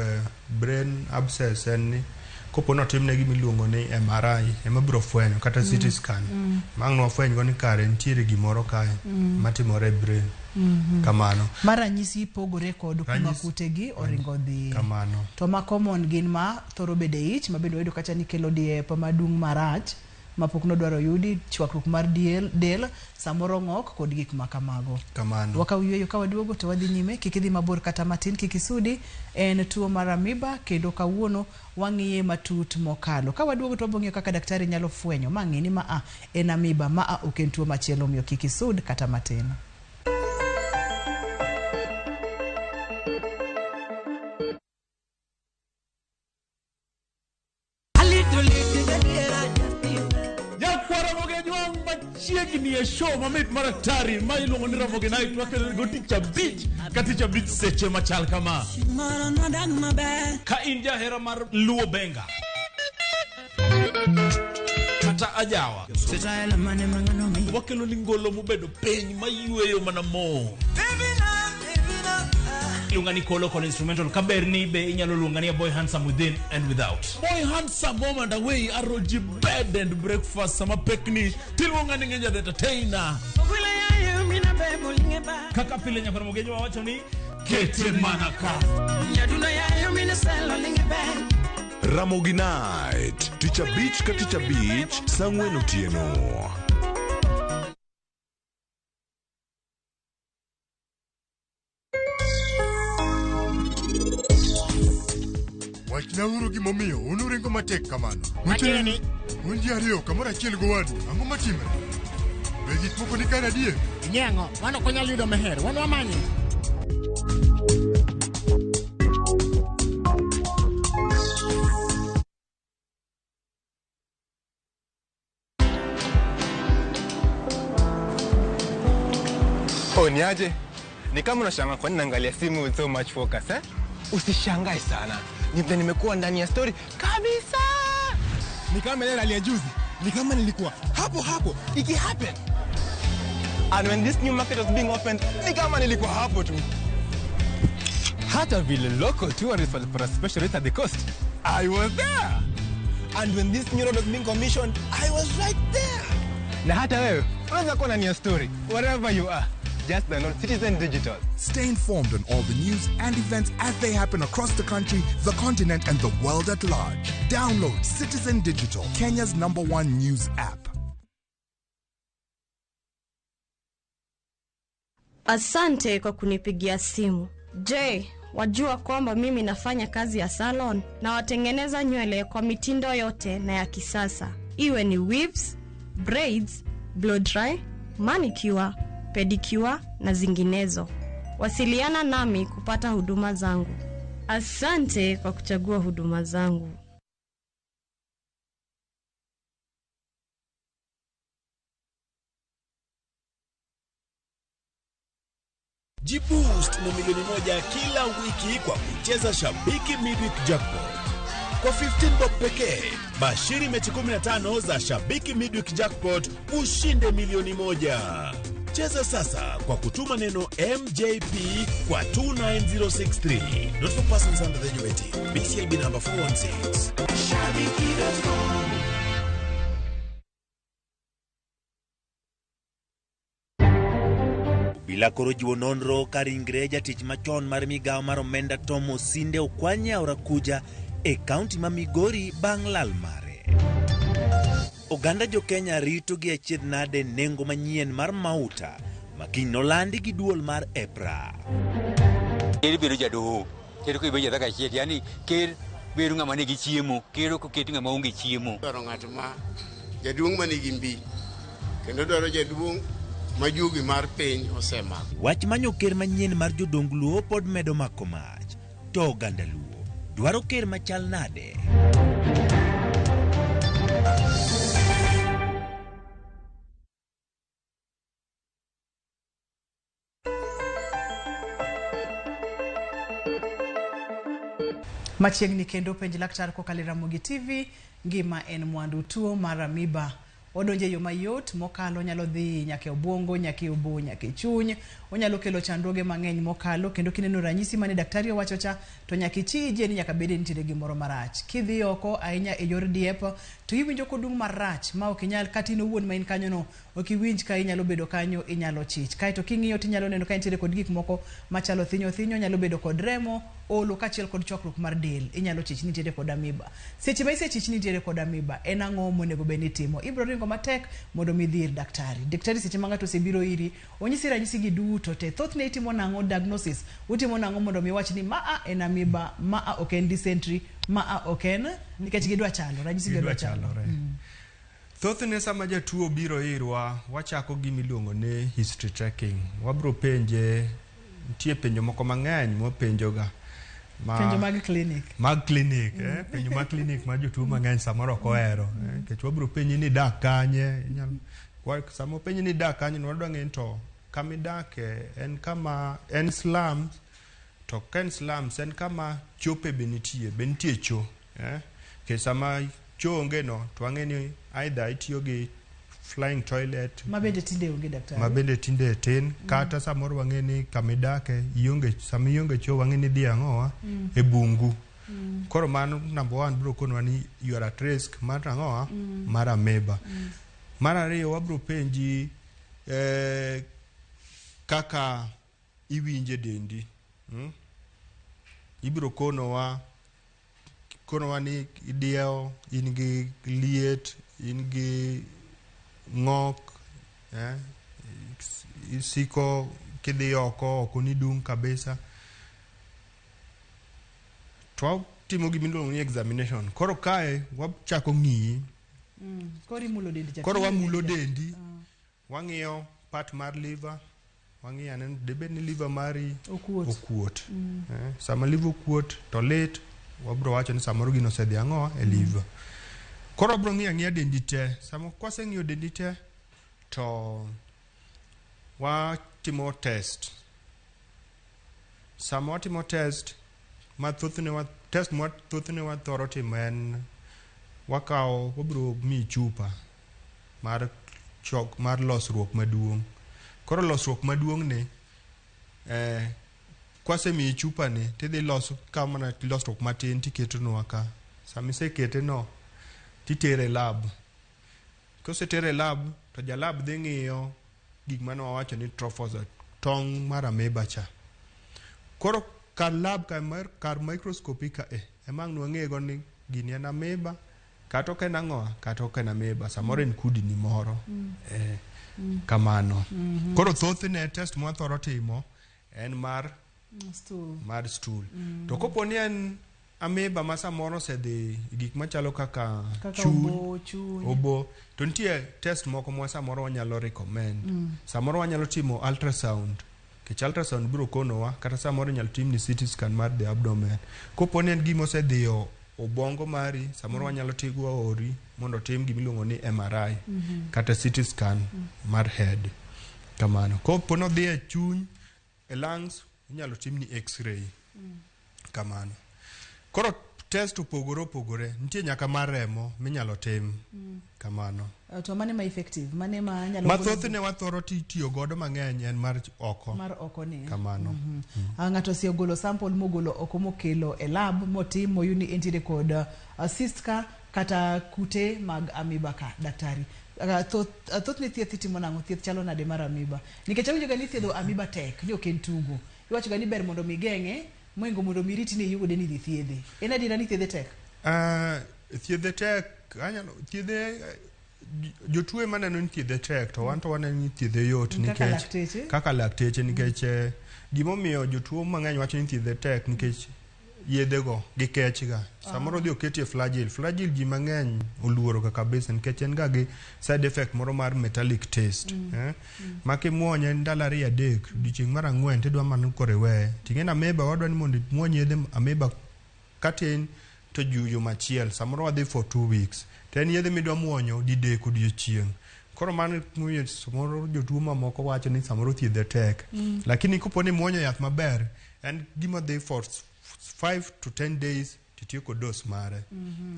brain abscess en ni kopo notimne gima iluongo ni MRI ema biro fwenyo kata CT scan. Ma ang' nwafweny go ni kare nitiere gimoro kae matimore e brain. Kamano. Ma ranyisi pogore kod kuma kute gi oringo dhiye. Kamano. To ma common gin ma thoro bedo e ich, ma bende wayudo kacha ni kelo diep madung' marach mapok nodwaro yudi, chwakruok mar diel, del, samoro ng'ok kod gik ma kamago. Kamano. Wakaw yueyo ka waduogo to wadhi nyime, kik idhi mabor kata matin, kik isudi. En tuo mar amoeba kendo kawuono wang'iye matut mokalo. Ka waduogo to wabiro ng'iyo kaka daktari nyalo fwenyo ma ng'e ni ma a en amoeba, ma a ok en tuo machielo, omiyo kik isud kata matin. Nyakwara Ramogi machiegni e show mamit mar atari ma iluongo ni Ramogi Night wakelo go tich abich ka tich abich seche machal kama. Ka in jahera mar Luo Benga kata ajawa, wakelo ni ngolo mobedo piny mayweyo mana mo. Iluonga ni Kolo Kolo Instrumental. Kaber ni be inyalo luonga ni a boy handsome within and without. Boy handsome home and away aroji bed and breakfast sama pekni tiluonga ni Ngeja the entertainer. Kaka pile nyakwar Ramogi wawacho ni kete mana ka. Ramogi Night, tich abich ka tich abich, saa ang'wen otieno. Wachnauru gimomiyo un uringo matek kamano. Matieni. Un ji ariyo kamoro achiel gowadu, ang'o matimre? Be gik moko ni kare adier? Ing'e ang'o? Wan ok wanyal yudo meher, wan wamanye. Oh, ni aje? Ni kama unashangaa kwa nini naangalia simu with so much focus, eh? Usishangae sana. Ni vile nimekuwa ndani ya story kabisa. Ni kama ile rally ya juzi. Ni kama nilikuwa hapo hapo iki happen. And when this new market was being opened, ni kama nilikuwa hapo tu. Hata vile local tourists walipata special rate at the coast, I was there. And when this new road was being commissioned, I was right there. Na hata wewe unaweza kuwa ndani ya story wherever you are. Just download Citizen Digital. Stay informed on all the news and events as they happen across the country, the continent, and the world at large. Download Citizen Digital, Kenya's number one news app. Asante kwa kunipigia simu. Je, wajua kwamba mimi nafanya kazi ya salon na watengeneza nywele kwa mitindo yote na ya kisasa, iwe ni weaves, braids, blow dry, manicure, pedicure na zinginezo. Wasiliana nami kupata huduma zangu. Asante kwa kuchagua huduma zangu. Jiboost na milioni 1 kila wiki kwa kucheza Shabiki Midweek Jackpot. Kwa 15 bob pekee, bashiri mechi 15 za Shabiki Midweek Jackpot ushinde milioni 1. Cheza sasa kwa kutuma neno MJP kwa 29063. Not for persons under the age of 18. BCLB number 416. Shabiki.com. Obila koro jiwo nonro ka ringre jatich machon mar migawo mar omenda Tom Osinde okwany e aora Kuja e kaunti ma Migori bang' lal mare. Oganda jo-Kenya rito gi achiedh nade nengo manyien mar mauta ma kiny nolandi gi duol mar EPRA. Ker bedo jadoho, ker ko ibedo jadhaka achiel, yani ker bedo ng'ama nigi chiemo, ker ok oket ng'ama onge chiemo. Dwaro ng'at ma jaduong' ma nigi mbi kendo dwaro jaduong' ma juogi mar piny osemako. Wach manyo ker manyien mar jodong Luo pod medo mako mach. To oganda Luo dwaro ker machal nade? Machiegni kendo penj laktar kokalo e Ramogi TV, ngima en mwandu. Tuo mar amoeba Odonjo e yo mayot mokalo, onyalo dhi nyaka e obwongo, nyaka e obo, nyaka e chuny. Onyalo kelo chandruoge mang'eny mokalo, kendo kineno ranyisi mane daktari owacho cha, to nyaka ichije ni nyaka bede nitiere gimoro marach. Kidhi oko ahinya e yor diep, to iwinjo kodung' marach ma ok inyal, kata in owuon ma in kanyono, ok iwinj ka inyalo bedo kanyo, inyalo chich. Kaeto king'iyo tinyalo neno ka intiere kod gik moko machalo thinyo thinyo, nyalo bedo kod remo, olo kaachiel kod chwakruok mar del. Inyalo chich ni intiere kod amoeba. Seche ma isechich ni intiere kod amoeba, en ang'o monego bed ni itimo? Ibiro ringo matek mondo mi idhi ir daktari. Daktari seche ma ng'ato osebiro iri, onyisi ranyisi gi duto te. Thothne itimo nang'o diagnosis? Utimo nang'o mondo mi iwach ni maa en amoeba, maa ok en dysentery, maa ok en, nikech gidwa chalo, ranyisi gi Gidwa odwa chalo. chalore. Thothne sama jatuo biro irwa, wachako gima iluongo ni history taking. Wabro penje, nitie penjo moko mang'eny mwapenjoga. Penjo mag clinic. Mag clinic, penjo mag clinic ma jotuo mang'eny samoro ok ohero. Nikech wabro penji ni idak kanye, sama openji ni idak kanye, wadwa ng'eyo ni to kama idake en kama, en slums, to ka en slums en kama chope be nitie, be nitie cho. Nikech sama cho onge no, to wang'e ni either itiyo gi flying toilet, Ma bende tinde onge daktari. Ma bende tinde tin, kata samoro wang'e ni kama idake ionge, sama ionge cho wang'e ni idhi ang'owa e bungu. Koro mano number 1 biro konwa ni you are at risk mar ang'owa mar amoeba. Mar ariyo wabiro penji kaka iwinje dendi. Ibiro konowa ni idiewo, in gi liet, in gi ng'ok, isiko kidhi oko, oko ni dung' kabisa. To watimo gima iluongo ni examination. Koro kae wachako ng'iyi. Koro imulo dendi cha. Koro wamulo dendi. Wang'iyo part mar liver. Wang'iyo ane debed ni liver mari okuot. Okuot. Sama liver okuot to lit, wabro wacho ni samoro gino osedhi ang'o e liver. Koro wabro ng'iyo ang'iya dendi te. Sama kwaseng'iyo dendi te, to watimo test. Sama watimo test, ma thothne wa, test ma thothne wathoro timo en wakawo, wabro miyi chupa mar chok, mar losruok maduong'. Koro losruok maduong' ni, kwasemiyi chupa ni, tidhi loso ka mana losruok matin tiketonwa ka. Sama isekete no, titere e lab. Kosetere e lab, to ja lab dhi ng'iyo gik mane wawacho ni trophozoite, tong' mar amoeba cha. Koro kar lab, kar microscopy ka ema ang' nwang'e go ni gini en amoeba, kata ok en ang'o, kata ok en amoeba, samoro en kudni moro. Kamano. Koro thothne test mwathoro timo en mar stool. Mar stool. To kopo ni en amoeba ma samoro osedhi gik machalo kaka chuny, obo, chuny. Obo, to nitie test moko ma samoro wanyalo recommend. Samoro wanyalo timo ultrasound. Nikech ultrasound biro konowa, kata samoro inyalo timni CT scan mar the abdomen. Kopo ni en gima osedhiyo obwongo mari, samoro wanyalo tigo ori mondo otim gima iluongo ni MRI, kata CT scan mar head. Kamano. Kopo ni odhi e chuny, e lungs, inyalo timni x-ray. Kamano. Koro test opogore opogore, nitie nyaka mar remo minyalo tim. Kamano. To mane ma effective? Mane ma nyalo Ma golo thothne wathoro tiyo godo mang'eny en mar oko. Mar oko ni. Kamano. Ng'ato osegolo sample mogolo oko mokelo e lab motim moyud ni entiere kod cyst ka kata kute mag amoeba ka daktari. Thothne thieth itimo nang'o? Thieth chalo nade mar amoeba? Nikech awinjo ga ni thiedho amoeba tek, ni ok en tugo. Iwacho ga ni ber mondo mi geng'e, moingo mondo mi rit ni iyude ni idhi thiedhe. En adiera ni thiedhe tek? Thiedhe tek, anyalo, thiedhe, jotuo ema neno ni thiedhe tek, to wan to waneno ni thiedhe yot Kaka nikech lakteche? Kaka lakteche, nikech gimomiyo jotuo mang'eny wacho ni thiedhe tek nikech yedhego gikech ga. Samoro odhi oketie Flagyl. Flagyl ji mang'eny oluoro ga kabisa nikech en ga gi side effect moro mar metallic taste. Ma kimuonye ndalo 2 3, odiochieng' mar 4 tidwa mana koro iweye. Ting'e ni amoeba wadwa ni mondo imuony yedhe amoeba katin to juma achiel, samoro wadhi for 2 weeks. To en yedhe midwa muonyo didek odiochieng'. Koro mano miyo samoro jotuo mamoko wacho ni samoro thiedhe tek. Lakini kopo ni imuonyo yath maber, en gima dhi for 5 to 10 days titieko dose mare.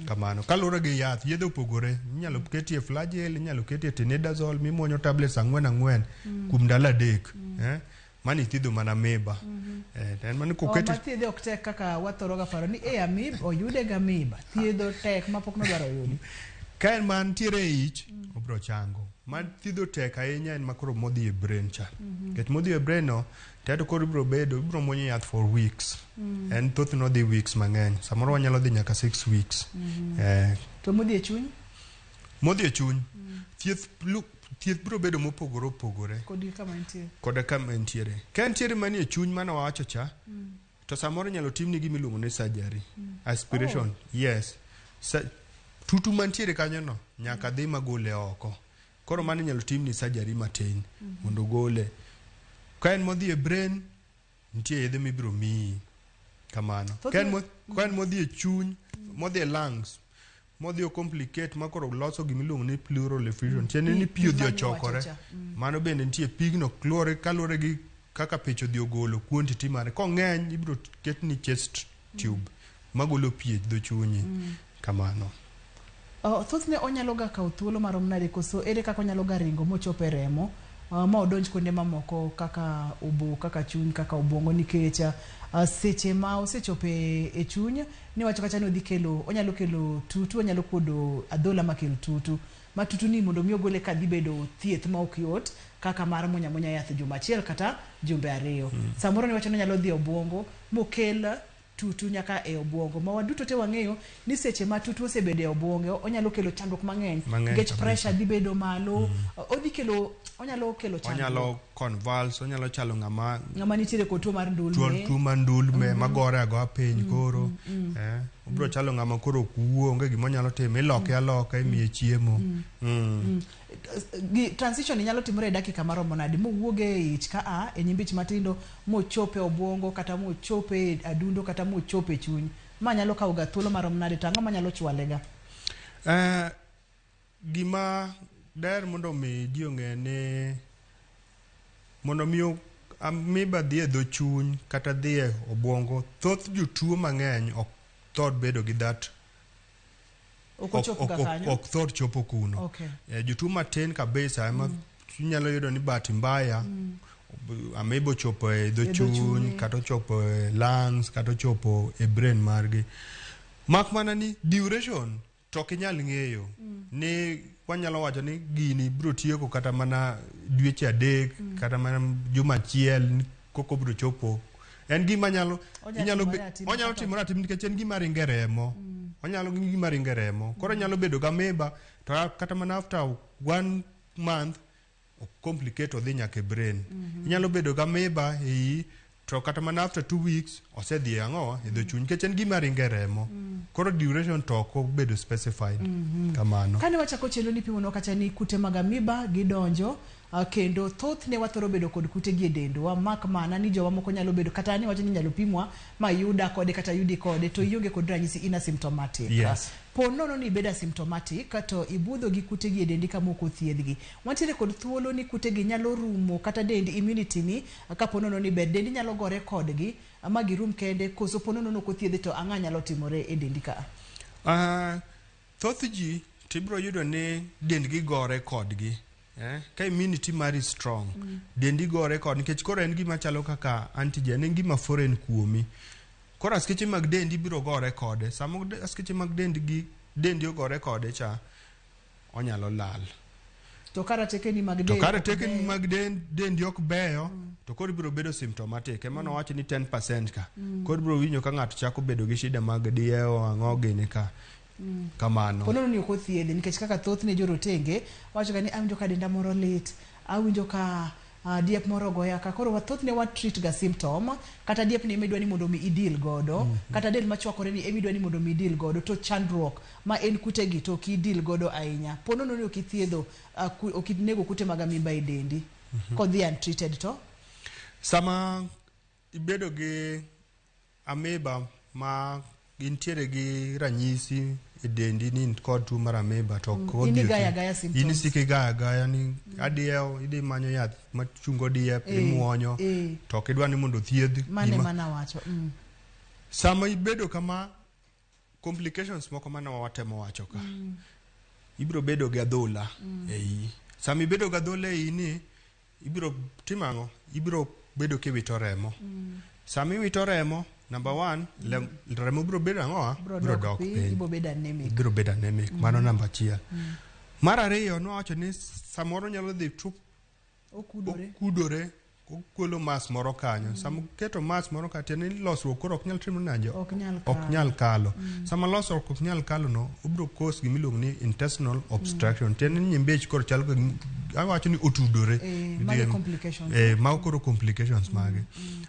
Kamano. Kaluwore gi yath, yedhe opogore. Inyalo ketie flagyl, inyalo ketie tinidazole mimuonyo tablets ang'wen ang'wen kuom ndalo 3. Mano ithiedho mana amoeba. To en mana Oh, koketi ma thiedhe ok tek kaka wathoro ga paro ni e amib oyude ga amoeba. Thiedho tek mapok nodwaro oyudi. Ka en mantiere e ich, obiro chango. Ma thiedho tek ahinya en makoro modhi e brain cha. Nikech modhi e brain no, to koro ibiro bedo, ibiro muonyo yath for weeks. En thothne odhi weeks mang'eny. Samoro wanyalo dhi nyaka 6 weeks. To modhi e chuny? Modhi e chuny. Thieth biro bedo mopogore opogore. Kod kama entie. Koda kama entiere. Ka entiere manie chuny mane wawacho cha, to samoro inyalo timni gima iluongo ni surgery. Aspiration. Oh. Yes. Tutu mantiere kanyo no, nyaka dhi magole oko. Koro mano inyalo timni surgery matin mondo ogole. Ka en modhi e brain, nitie yedhe mibiro miyi. Kamano. Ka en modhi e chuny, modhi e lungs, modhi o complicate ma koro loso gima iluongo ni pleural effusion. Tiende ni pi odhi ochokore. Mano bende nitie pigno kaluwore gi kaka pich odhi ogolo quantity mare. Kong'eny ibiro ketni chest tube magolo pi e dho chunyi. Kamano. Thothne onyalo ga kawo thuolo marom nade koso ere kaka onyalo ga ringo mochop e remo ma odonj kuonde mamoko kaka obo, kaka chuny, kaka obwongo nikech seche ma osechopo e chuny niwacho kacha ni odhi kelo, onyalo kelo tutu, onyalo kuodo adhola makel tutu. Ma tutu ni mondo mi ogole ka dhi bedo thieth ma ok yot kaka mar munya munya yath juma achiel kata jumbe 2. Samoro niwacho ni onyalo dhi e obwongo mokel tutu nyaka e obwongo. Ma waduto te wang'eyo ni seche ma tutu osebedo e obwongo onyalo kelo chandruok mang'eny. Nikech pressure dhi bedo malo, odhi kelo, onyalo kelo chandruok. Onyalo convulse, onyalo chalo ng'ama nitiere kod tuo mar ndulme. Tuo mar ndulme magore agoya piny koro. Obiro chalo ng'ama koro ok wuo, onge gima onyalo timo, iloke aloka, imiye chiemo. Transition nyalo timore e dakika maromo nade mowuog e ich ka a e nyimbich matindo mochope obwongo kata mochope adundo kata mochope chuny. Ma nyalo kawo ga thuolo marom nade to ang'o manyalo chwale ga? Gima daher mondo mi ji ong'e ni mondo mi amoeba dhi e dho chuny kata dhi e obwongo, thoth jotuo mang'eny ok thor bedo gi that ok thor chopo kuno. Jotuo matin kabisa ema inyalo yudo ni bahati mbaya amoeba ochopo e dho chuny kata ochopo e lungs kata ochopo e brain margi. Mak mana ni duration to ok inyal ng'eyo ni wanyalo wacho ni gini biro tieko kata mana dweche 3 kata mana juma achiel koko biro chopo. En gima nyalo onyalo timore atima nikech en gima ringo e remo. Onyalo gima ringo e remo. Koro nyalo bedo gi amoeba to kata mana after 1 month complicate odhi nyaka e brain. Inyalo bedo gi amoeba e iyi to kata mana after 2 weeks osedhi ang'o e dho chuny nikech en gima ringo e remo. Koro duration to ok obedo specified. Kamano. Kane wachako chenro ni pimonwa kacha ni kute mag amoeba gidonjo kendo thothne wathoro bedo kod kute gi e dendwa mak mana ni jowa moko nyalo bedo kata ni wacho ni nyalo pimwa ma yuda kode kata yudi kode to ionge kod ranyisi in asymptomatic. Yes. Po nono ni ibedo asymptomatic to ibudho gi kute gi e dendi kama ok othiedhgi. Wantiere kod thuolo ni kute gi nyalo rumo kata dendi immunity ni kapo nono ni ber dendi nyalo gore kodgi ma girum kende koso po nono ok othiedhe to ang'a nyalo timore e dendi ka? Thoth ji tibiro yudo ni dendgi gore kodgi. Ka immunity mari strong, dendi gore kod nikech koro en gima chalo kaka antigen, en gima foreign kuomi. Koro askeche mag dendi biro gore kode. Sama askeche mag dendi ogore kode cha, onyalo lal. To karatekeni mag dendi. To karatekeni mag dendi ok beyo, to koro ibiro bedo symptomatic. Ema nowacho ni 10% ka. Koro ibiro winjo ka ng'ato chako bedo gi shida mag diewo, ang'o gini ka. Kamano. Ponono ni ok othiedhe nikech kaka thothne jorotenge wacho ga ni awinjo ka denda moro lit, awinjo ka diep moro ogoya ka. Koro thothne wa treat ga symptom kata diep ni emidwa ni mondo mi idil godo, kata del machwakore ni emidwa ni mondo mi idil godo, to chandruok ma en kutegi to ok idil godo ahinya. Ponono ni ok ithiedho, ok inego kute mag amoeba e dendi kodhi untreated to sama ibedo gi amoeba ma gintiere gi ranyisi e dendi ni in kod tuo mar amoeba to ok odhi. In isiko igaya agaya ni adiewo, idhi manyo yath machungo diep, imuonyo, to ok idwa ni mondo othiedh. Mano ema nawacho. Sama ibedo kama Complications moko mane watemo wacho ka. Ibiro bedo gi adhola e iyi. Sama ibedo gi adhola e iyi ni, ibiro timo ang'o? Ibiro bedo kiwito remo. Sama iwito remo, number one, remo biro bedo ang'o? ah? Biro Biro dok dok piny, piny. ibiro bedo anemic. Ibiro bedo anemic. Mano namba achiel. Mar ariyo, nwawacho ni samoro nyalo dhi tu Okudore. okudore ogolo mass moro kanyo. Sama oketo mass moro kanyo, tiende ni losruok koro ok nyal timre nade? Ok nyal Ok kalo. nyal kalo. Sama losruok ok nyal kalo no, obiro cause gima iluongo ni intestinal obstruction. Tiende ni nyimbich koro chal ka awacho ni otudore. Eh, mago Then- complications. Eh, mago koro complications mage.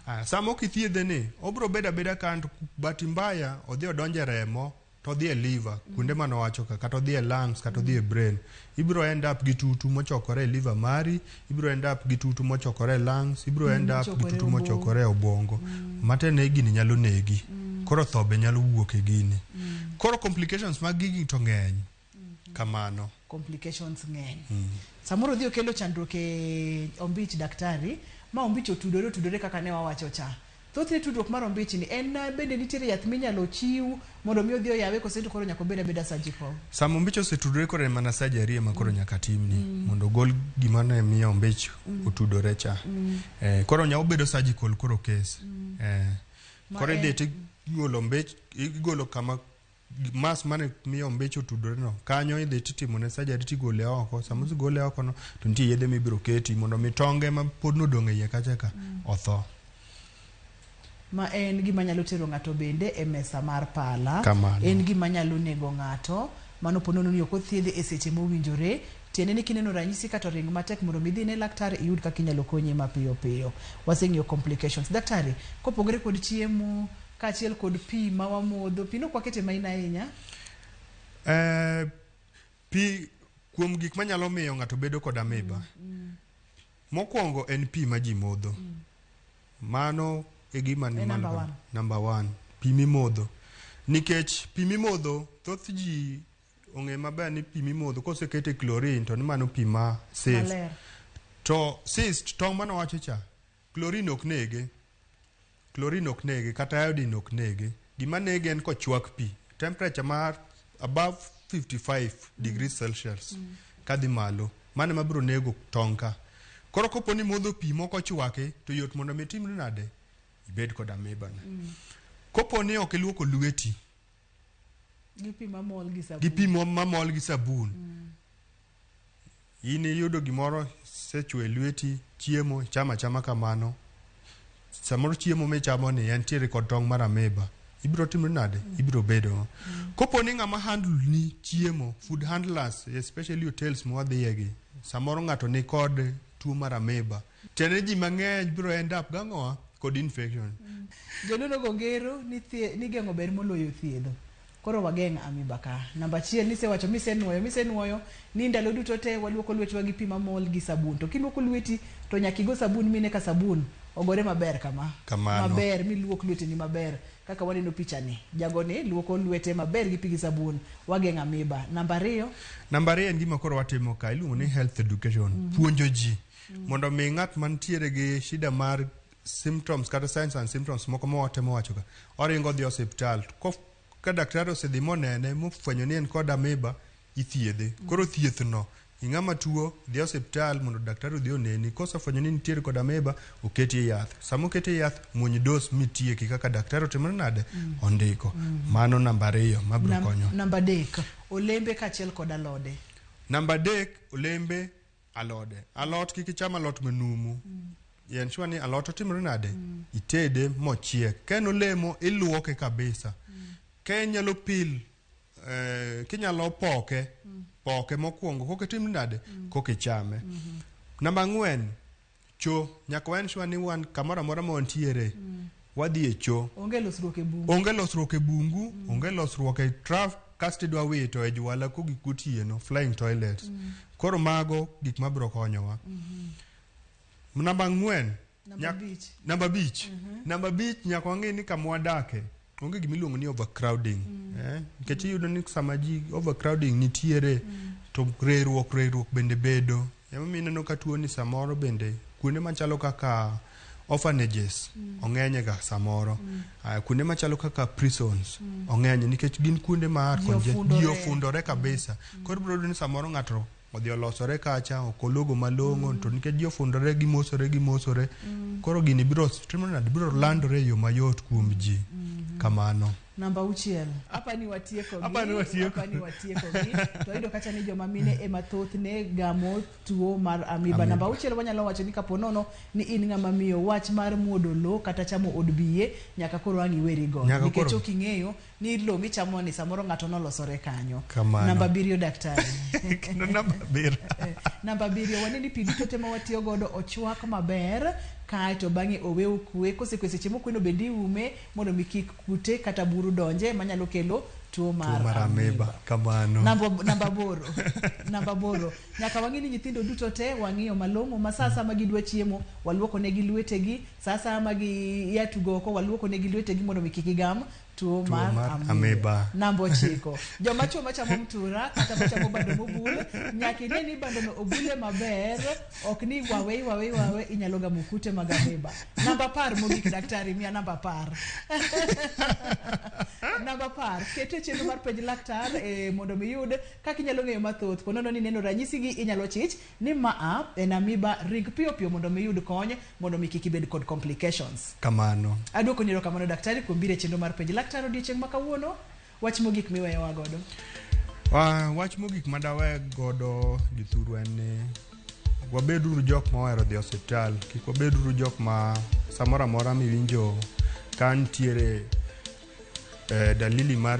Aya, sama ok ithiedhe ni, obiro bedo abeda kanyo to bahati mbaya odhi odonjo e remo to odhi e liver kuonde mane owacho ka kata odhi e lungs kata odhi e brain ibiro end up gi tutu mochokore e liver mari ibiro end up gi tutu mochokore e lungs ibiro end up gi Mochokore tutu e obwongo. mochokore e obwongo matene gini nyalo negi koro tho be nyalo wuok e gini koro complications mag gigi to ng'eny kamano Complications ng'eny. Samoro odhi okelo chandruok e ombich daktari, ma ombich otudore otudore kaka ne wawacho cha. Thothne tudruok mar ombich ni en eh, bende nitiere yath minyalo chiw mondo mi odhi oyawe kose to koro nyaka obed abeda surgical. Sama ombich osetudore koro en mana surgery ema koro nyaka timni mondo ogol gima ne miyo ombich otudore cha. Eh, koro nyalo bedo surgical koro case. Eh, Ma koro idhi en- tigolo ombich igolo kama mass mane miyo ombich otudore no kanyo idhi titimone surgery tigole oko sama osegole oko no to nitie yedhe mibiro keti mondo mi tonge ma pod nodong' e iye kacha ka otho. Ma en gima nyalo tero ng'ato bende e mesa mar pala. Kamano. En gima nyalo nego ng'ato. Mano po nono ni ok othiedhe e seche mowinjore. Tiende ni kineno ranyisi ka to ring matek mondo mi idhi ne laktar iyud kaka inyalo konyi mapiyo piyo. Waseng'iyo complications. Daktari, kopogore kod chiemo kaachiel kod pi ma wamodho, pi no ok wakete maina ahinya. Eh, pi kuom gik manyalo miyo ng'ato bedo kod amoeba. Mokwongo en pi ma ji modho. Mano e gima ni E malo number ka- one. Number one, pi mimodho. Nikech pi mimodho, thoth ji ong'e maber ni pi mimodho kosekete chlorine to ni mano pi ma safe. Maler. To cyst, tong' mane owacho cha, chlorine ok nege. Chlorine ok nege, kata iodine ok nege. Gima nege en kochwak pi. Temperature mar above 55 degrees Celsius kadhi malo. Mano ema biro nego tong' ka. Koro kopo ni modho pi mok ochwaki, to yot mondo mi itimri nade? Ibed kod amoeba no. Kopo ni ok iluoko lweti Gi pi mamol gi sabun. gi pi mamol gi sabun, in iyudo gimoro sechwe e lweti, chiemo, ichamo achama kamano. Samoro chiemo michamo ni entiere kod tong' mar amoeba. Ibiro timri nade? Ibiro bedo. Kopo ni ng'ama handle ni chiemo, food handlers, especially hotels mwadhiye gi, samoro ng'ato ni kod tuo mar amoeba. Tiende ni ji mang'eny biro end up gang'owa kod infection. Joluo go ngero ni, ni geng'o ber moloyo thiedho. Koro wageng' amoeba ka. Namba achiel nisewacho misenuoyo misenuoyo ni ndalo duto te waluoko lwetwa gi pi mamol gi sabun. To kiluoko lweti to nyaka igo sabun mine ka sabun ogore maber kama. Kamano. Maber miluok lweteni maber kaka waneno picha ni. Jagoni luoko lwete maber gi pi gi sabun. Wageng' amoeba. Namba ariyo Namba ariyo en gima koro watimo ka iluongo ni health education. Puonjo ji mondo mi ng'at mantiere gi shida mar symptoms kata signs and symptoms moko ma watemo wacho ka oringo odhi osiptal. Ka daktari osedhi monene mofwenyo ni en kod amoeba ithiedhe. Koro thieth no ing'ama tuo dhi osiptal mondo daktari odhi oneni kosefwenyo ni nitiere kod amoeba oketi e yath. Sama oketi e yath muony dos mitieki kaka daktari otimore nade ondiko. Mano namba ariyo mabiro konyo. Namba adek olembe kaachiel kod alode. Namba adek olembe alode. Alot kik icham alot manumu. En sure ni alot otimore nade? Itede mochiek. Ka en olemo iluoke kabisa. Ka inyalo peel kinyalo poke, poke mokwongo koka itim nade? Koka ichame. Namba ang'wen, cho. Nyaka wa ensure ni wan kamoro amora ma wantiere, wadhi e cho. Onge losruok e bungu. Onge losruok e bungu, onge losruok e traf, kasto idwa wito e jwala kogik gotieno, flying toilets. Koro mago gik mabiro konyowa. Namba ang'wen, Namba abich. Namba abich. Namba abich nyaka wang'e ni kama wadake onge gima iluongo ni overcrowding. Nikech iyudo ni sama ji overcrowding nitiere to reruok bende bedo. Emomiyo ineno ka tuo ni samoro bende kuonde machalo kaka orphanages ong'enye ga samoro. Kuonde machalo kaka prisons ong'enye nikech gin kuonde ma Ji ji ofundore. ofundore kabisa. Koro ibiro yudo ni samoro ng'ato odhi olosore kacha ok ologo malong'o to nikech ji ofundore gimosore gimosore koro gini biro timore nade biro landore e yo mayot kuom ji kamano. Namba auchiel. Apa ni watieko gi. Apa ni watieko. Apa ni watieko gi. To wayudo kacha ni joma mine ema thothne gamo tuo mar amiba. Amoeba. Namba auchiel wanyalo wacho ni kapo nono ni in ng'ama miyo wach mar muodo lo kata chamo od biye nyaka koro ang' iweri go. Nyaka Nikech koro- ok ing'eyo ni lo michamo ni samoro ng'ato nolosore kanyo. Kamano. Namba abiriyo daktari. Kendo namba abiriyo. Namba abiriyo wane ni pi duto te ma watiyo godo ochwak maber kaeto bang'e owe okwe kosekwe seche mokweno bende iume mondo mi kik kute kata buru donje manyalo kelo tuo Tuo mar mar amoeba kamano. Namba aboro namba aboro nyaka wang'i ni nyithindo duto te wang'iyo malong'o ma sa asaya ma gidwa chiemo waluoko negi lwetegi sa asaya ma gia tugo oko waluoko negi lwetegi mondo mi kik gigam tuo Tuo mar mar amoeba. amoeba. Namba ochiko joma chuo machamo mtura kata machamo bando mobul nyaka ine ni bandono obule maber ok ni wawe iwawe iwawe inyalo gamo kute mag amoeba. Namba apar mogik daktari miya namba apar namba apar kete chenro mar penj laktar mondo mi iyud kaka inyalo ng'eyo mathoth po nono ni neno ranyisi gi inyalo chich ni maa en amoeba ring piyo piyo mondo mi iyud kony mondo mi kik ibed kod complications. Kamano. Aduoko ni erokamano daktari kuom biro e chenro mar penj laktar odiochieng' ma kawuono. Wach mogik miweyowa godo. Wach mogik madawe godo jothurwa en ni wabeduru jok mohero dhi osiptal, kik wabeduru jok ma samoro amora miwinjo ka nitiere dalili mar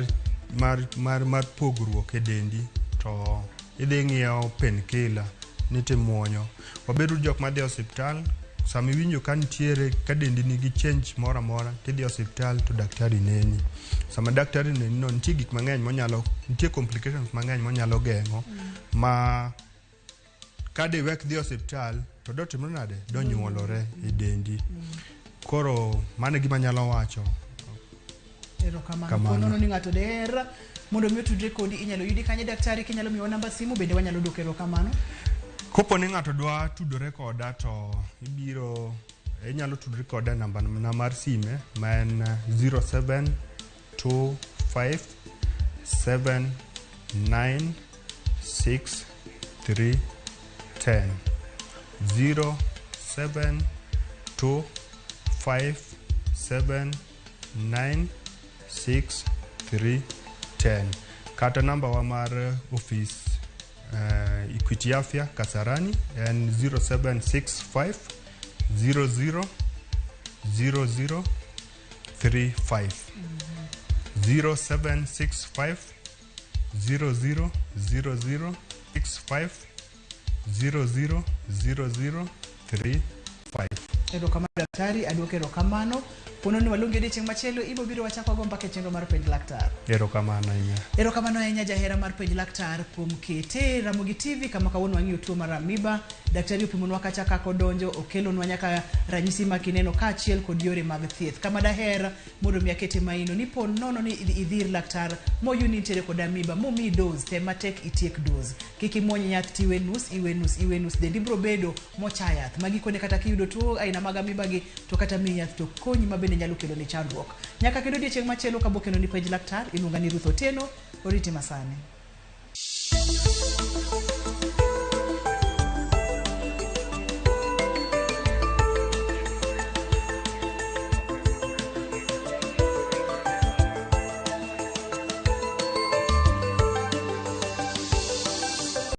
pogruok e dendi to idhi ng'iewo painkiller ni timuonyo. Wabeduru jok madhi osiptal sama iwinjo ka nitiere ka dendi nigi change moro amora tidhi osiptal to daktari neni. Sama daktari neni no nitie gik mang'eny monyalo nitie complications mang'eny monyalo geng'o ma ka diwek dhi osiptal to dotimre nade donyuolore e dendi. Koro mano e gima anyalo wacho. Erokamano. Kamano. Po nono ni ng'ato deher mondo mi otudre kodi inyalo yudi kanye daktari kinyalo miyowa namba simu bende wanyalo duoko erokamano. Kopo ni ng'ato dwa tudore koda to ibiro inyalo tudri koda e namba na mar sime ma en 0725796310 0725796310 kata namba wa mar ofis Equity Afya Kasarani en 0765 00 00 35 0765 00 00 65 00 00 35. Erokamano daktari, aduoko erokamano. Pono ni waluongi odiochieng' machielo ibo biro wachak wago mbaka e chenro mar penj laktar. Erokamano ahinya. Erokamano ahinya jahera mar penj laktar kuom kete Ramogi TV kama kawuono wang'iyo tuo mar amoeba. Daktari opimonwa kacha kaka odonjo, okelonwa nyaka ranyisi ma kineno kaachiel kod yore mag thieth. Kama daher mondo mi akete maino ni po nono ni idhi ir laktar moyud ni intiere kod amoeba momiyi dose, tem matek itiek dose. Kik imuony yath tiwe nus, iwe nus, iwe nus, dendi biro bedo mocha yath. Ma gikone kata kiyudo tuo aina mag amoeba gi to kata miyi yath to konyi ma bende nyalo kelo ni chandruok. Nyaka kendo odiochieng' machielo kabokeno ni penj laktar, iluonga ni Ruth Otieno, oriti masani.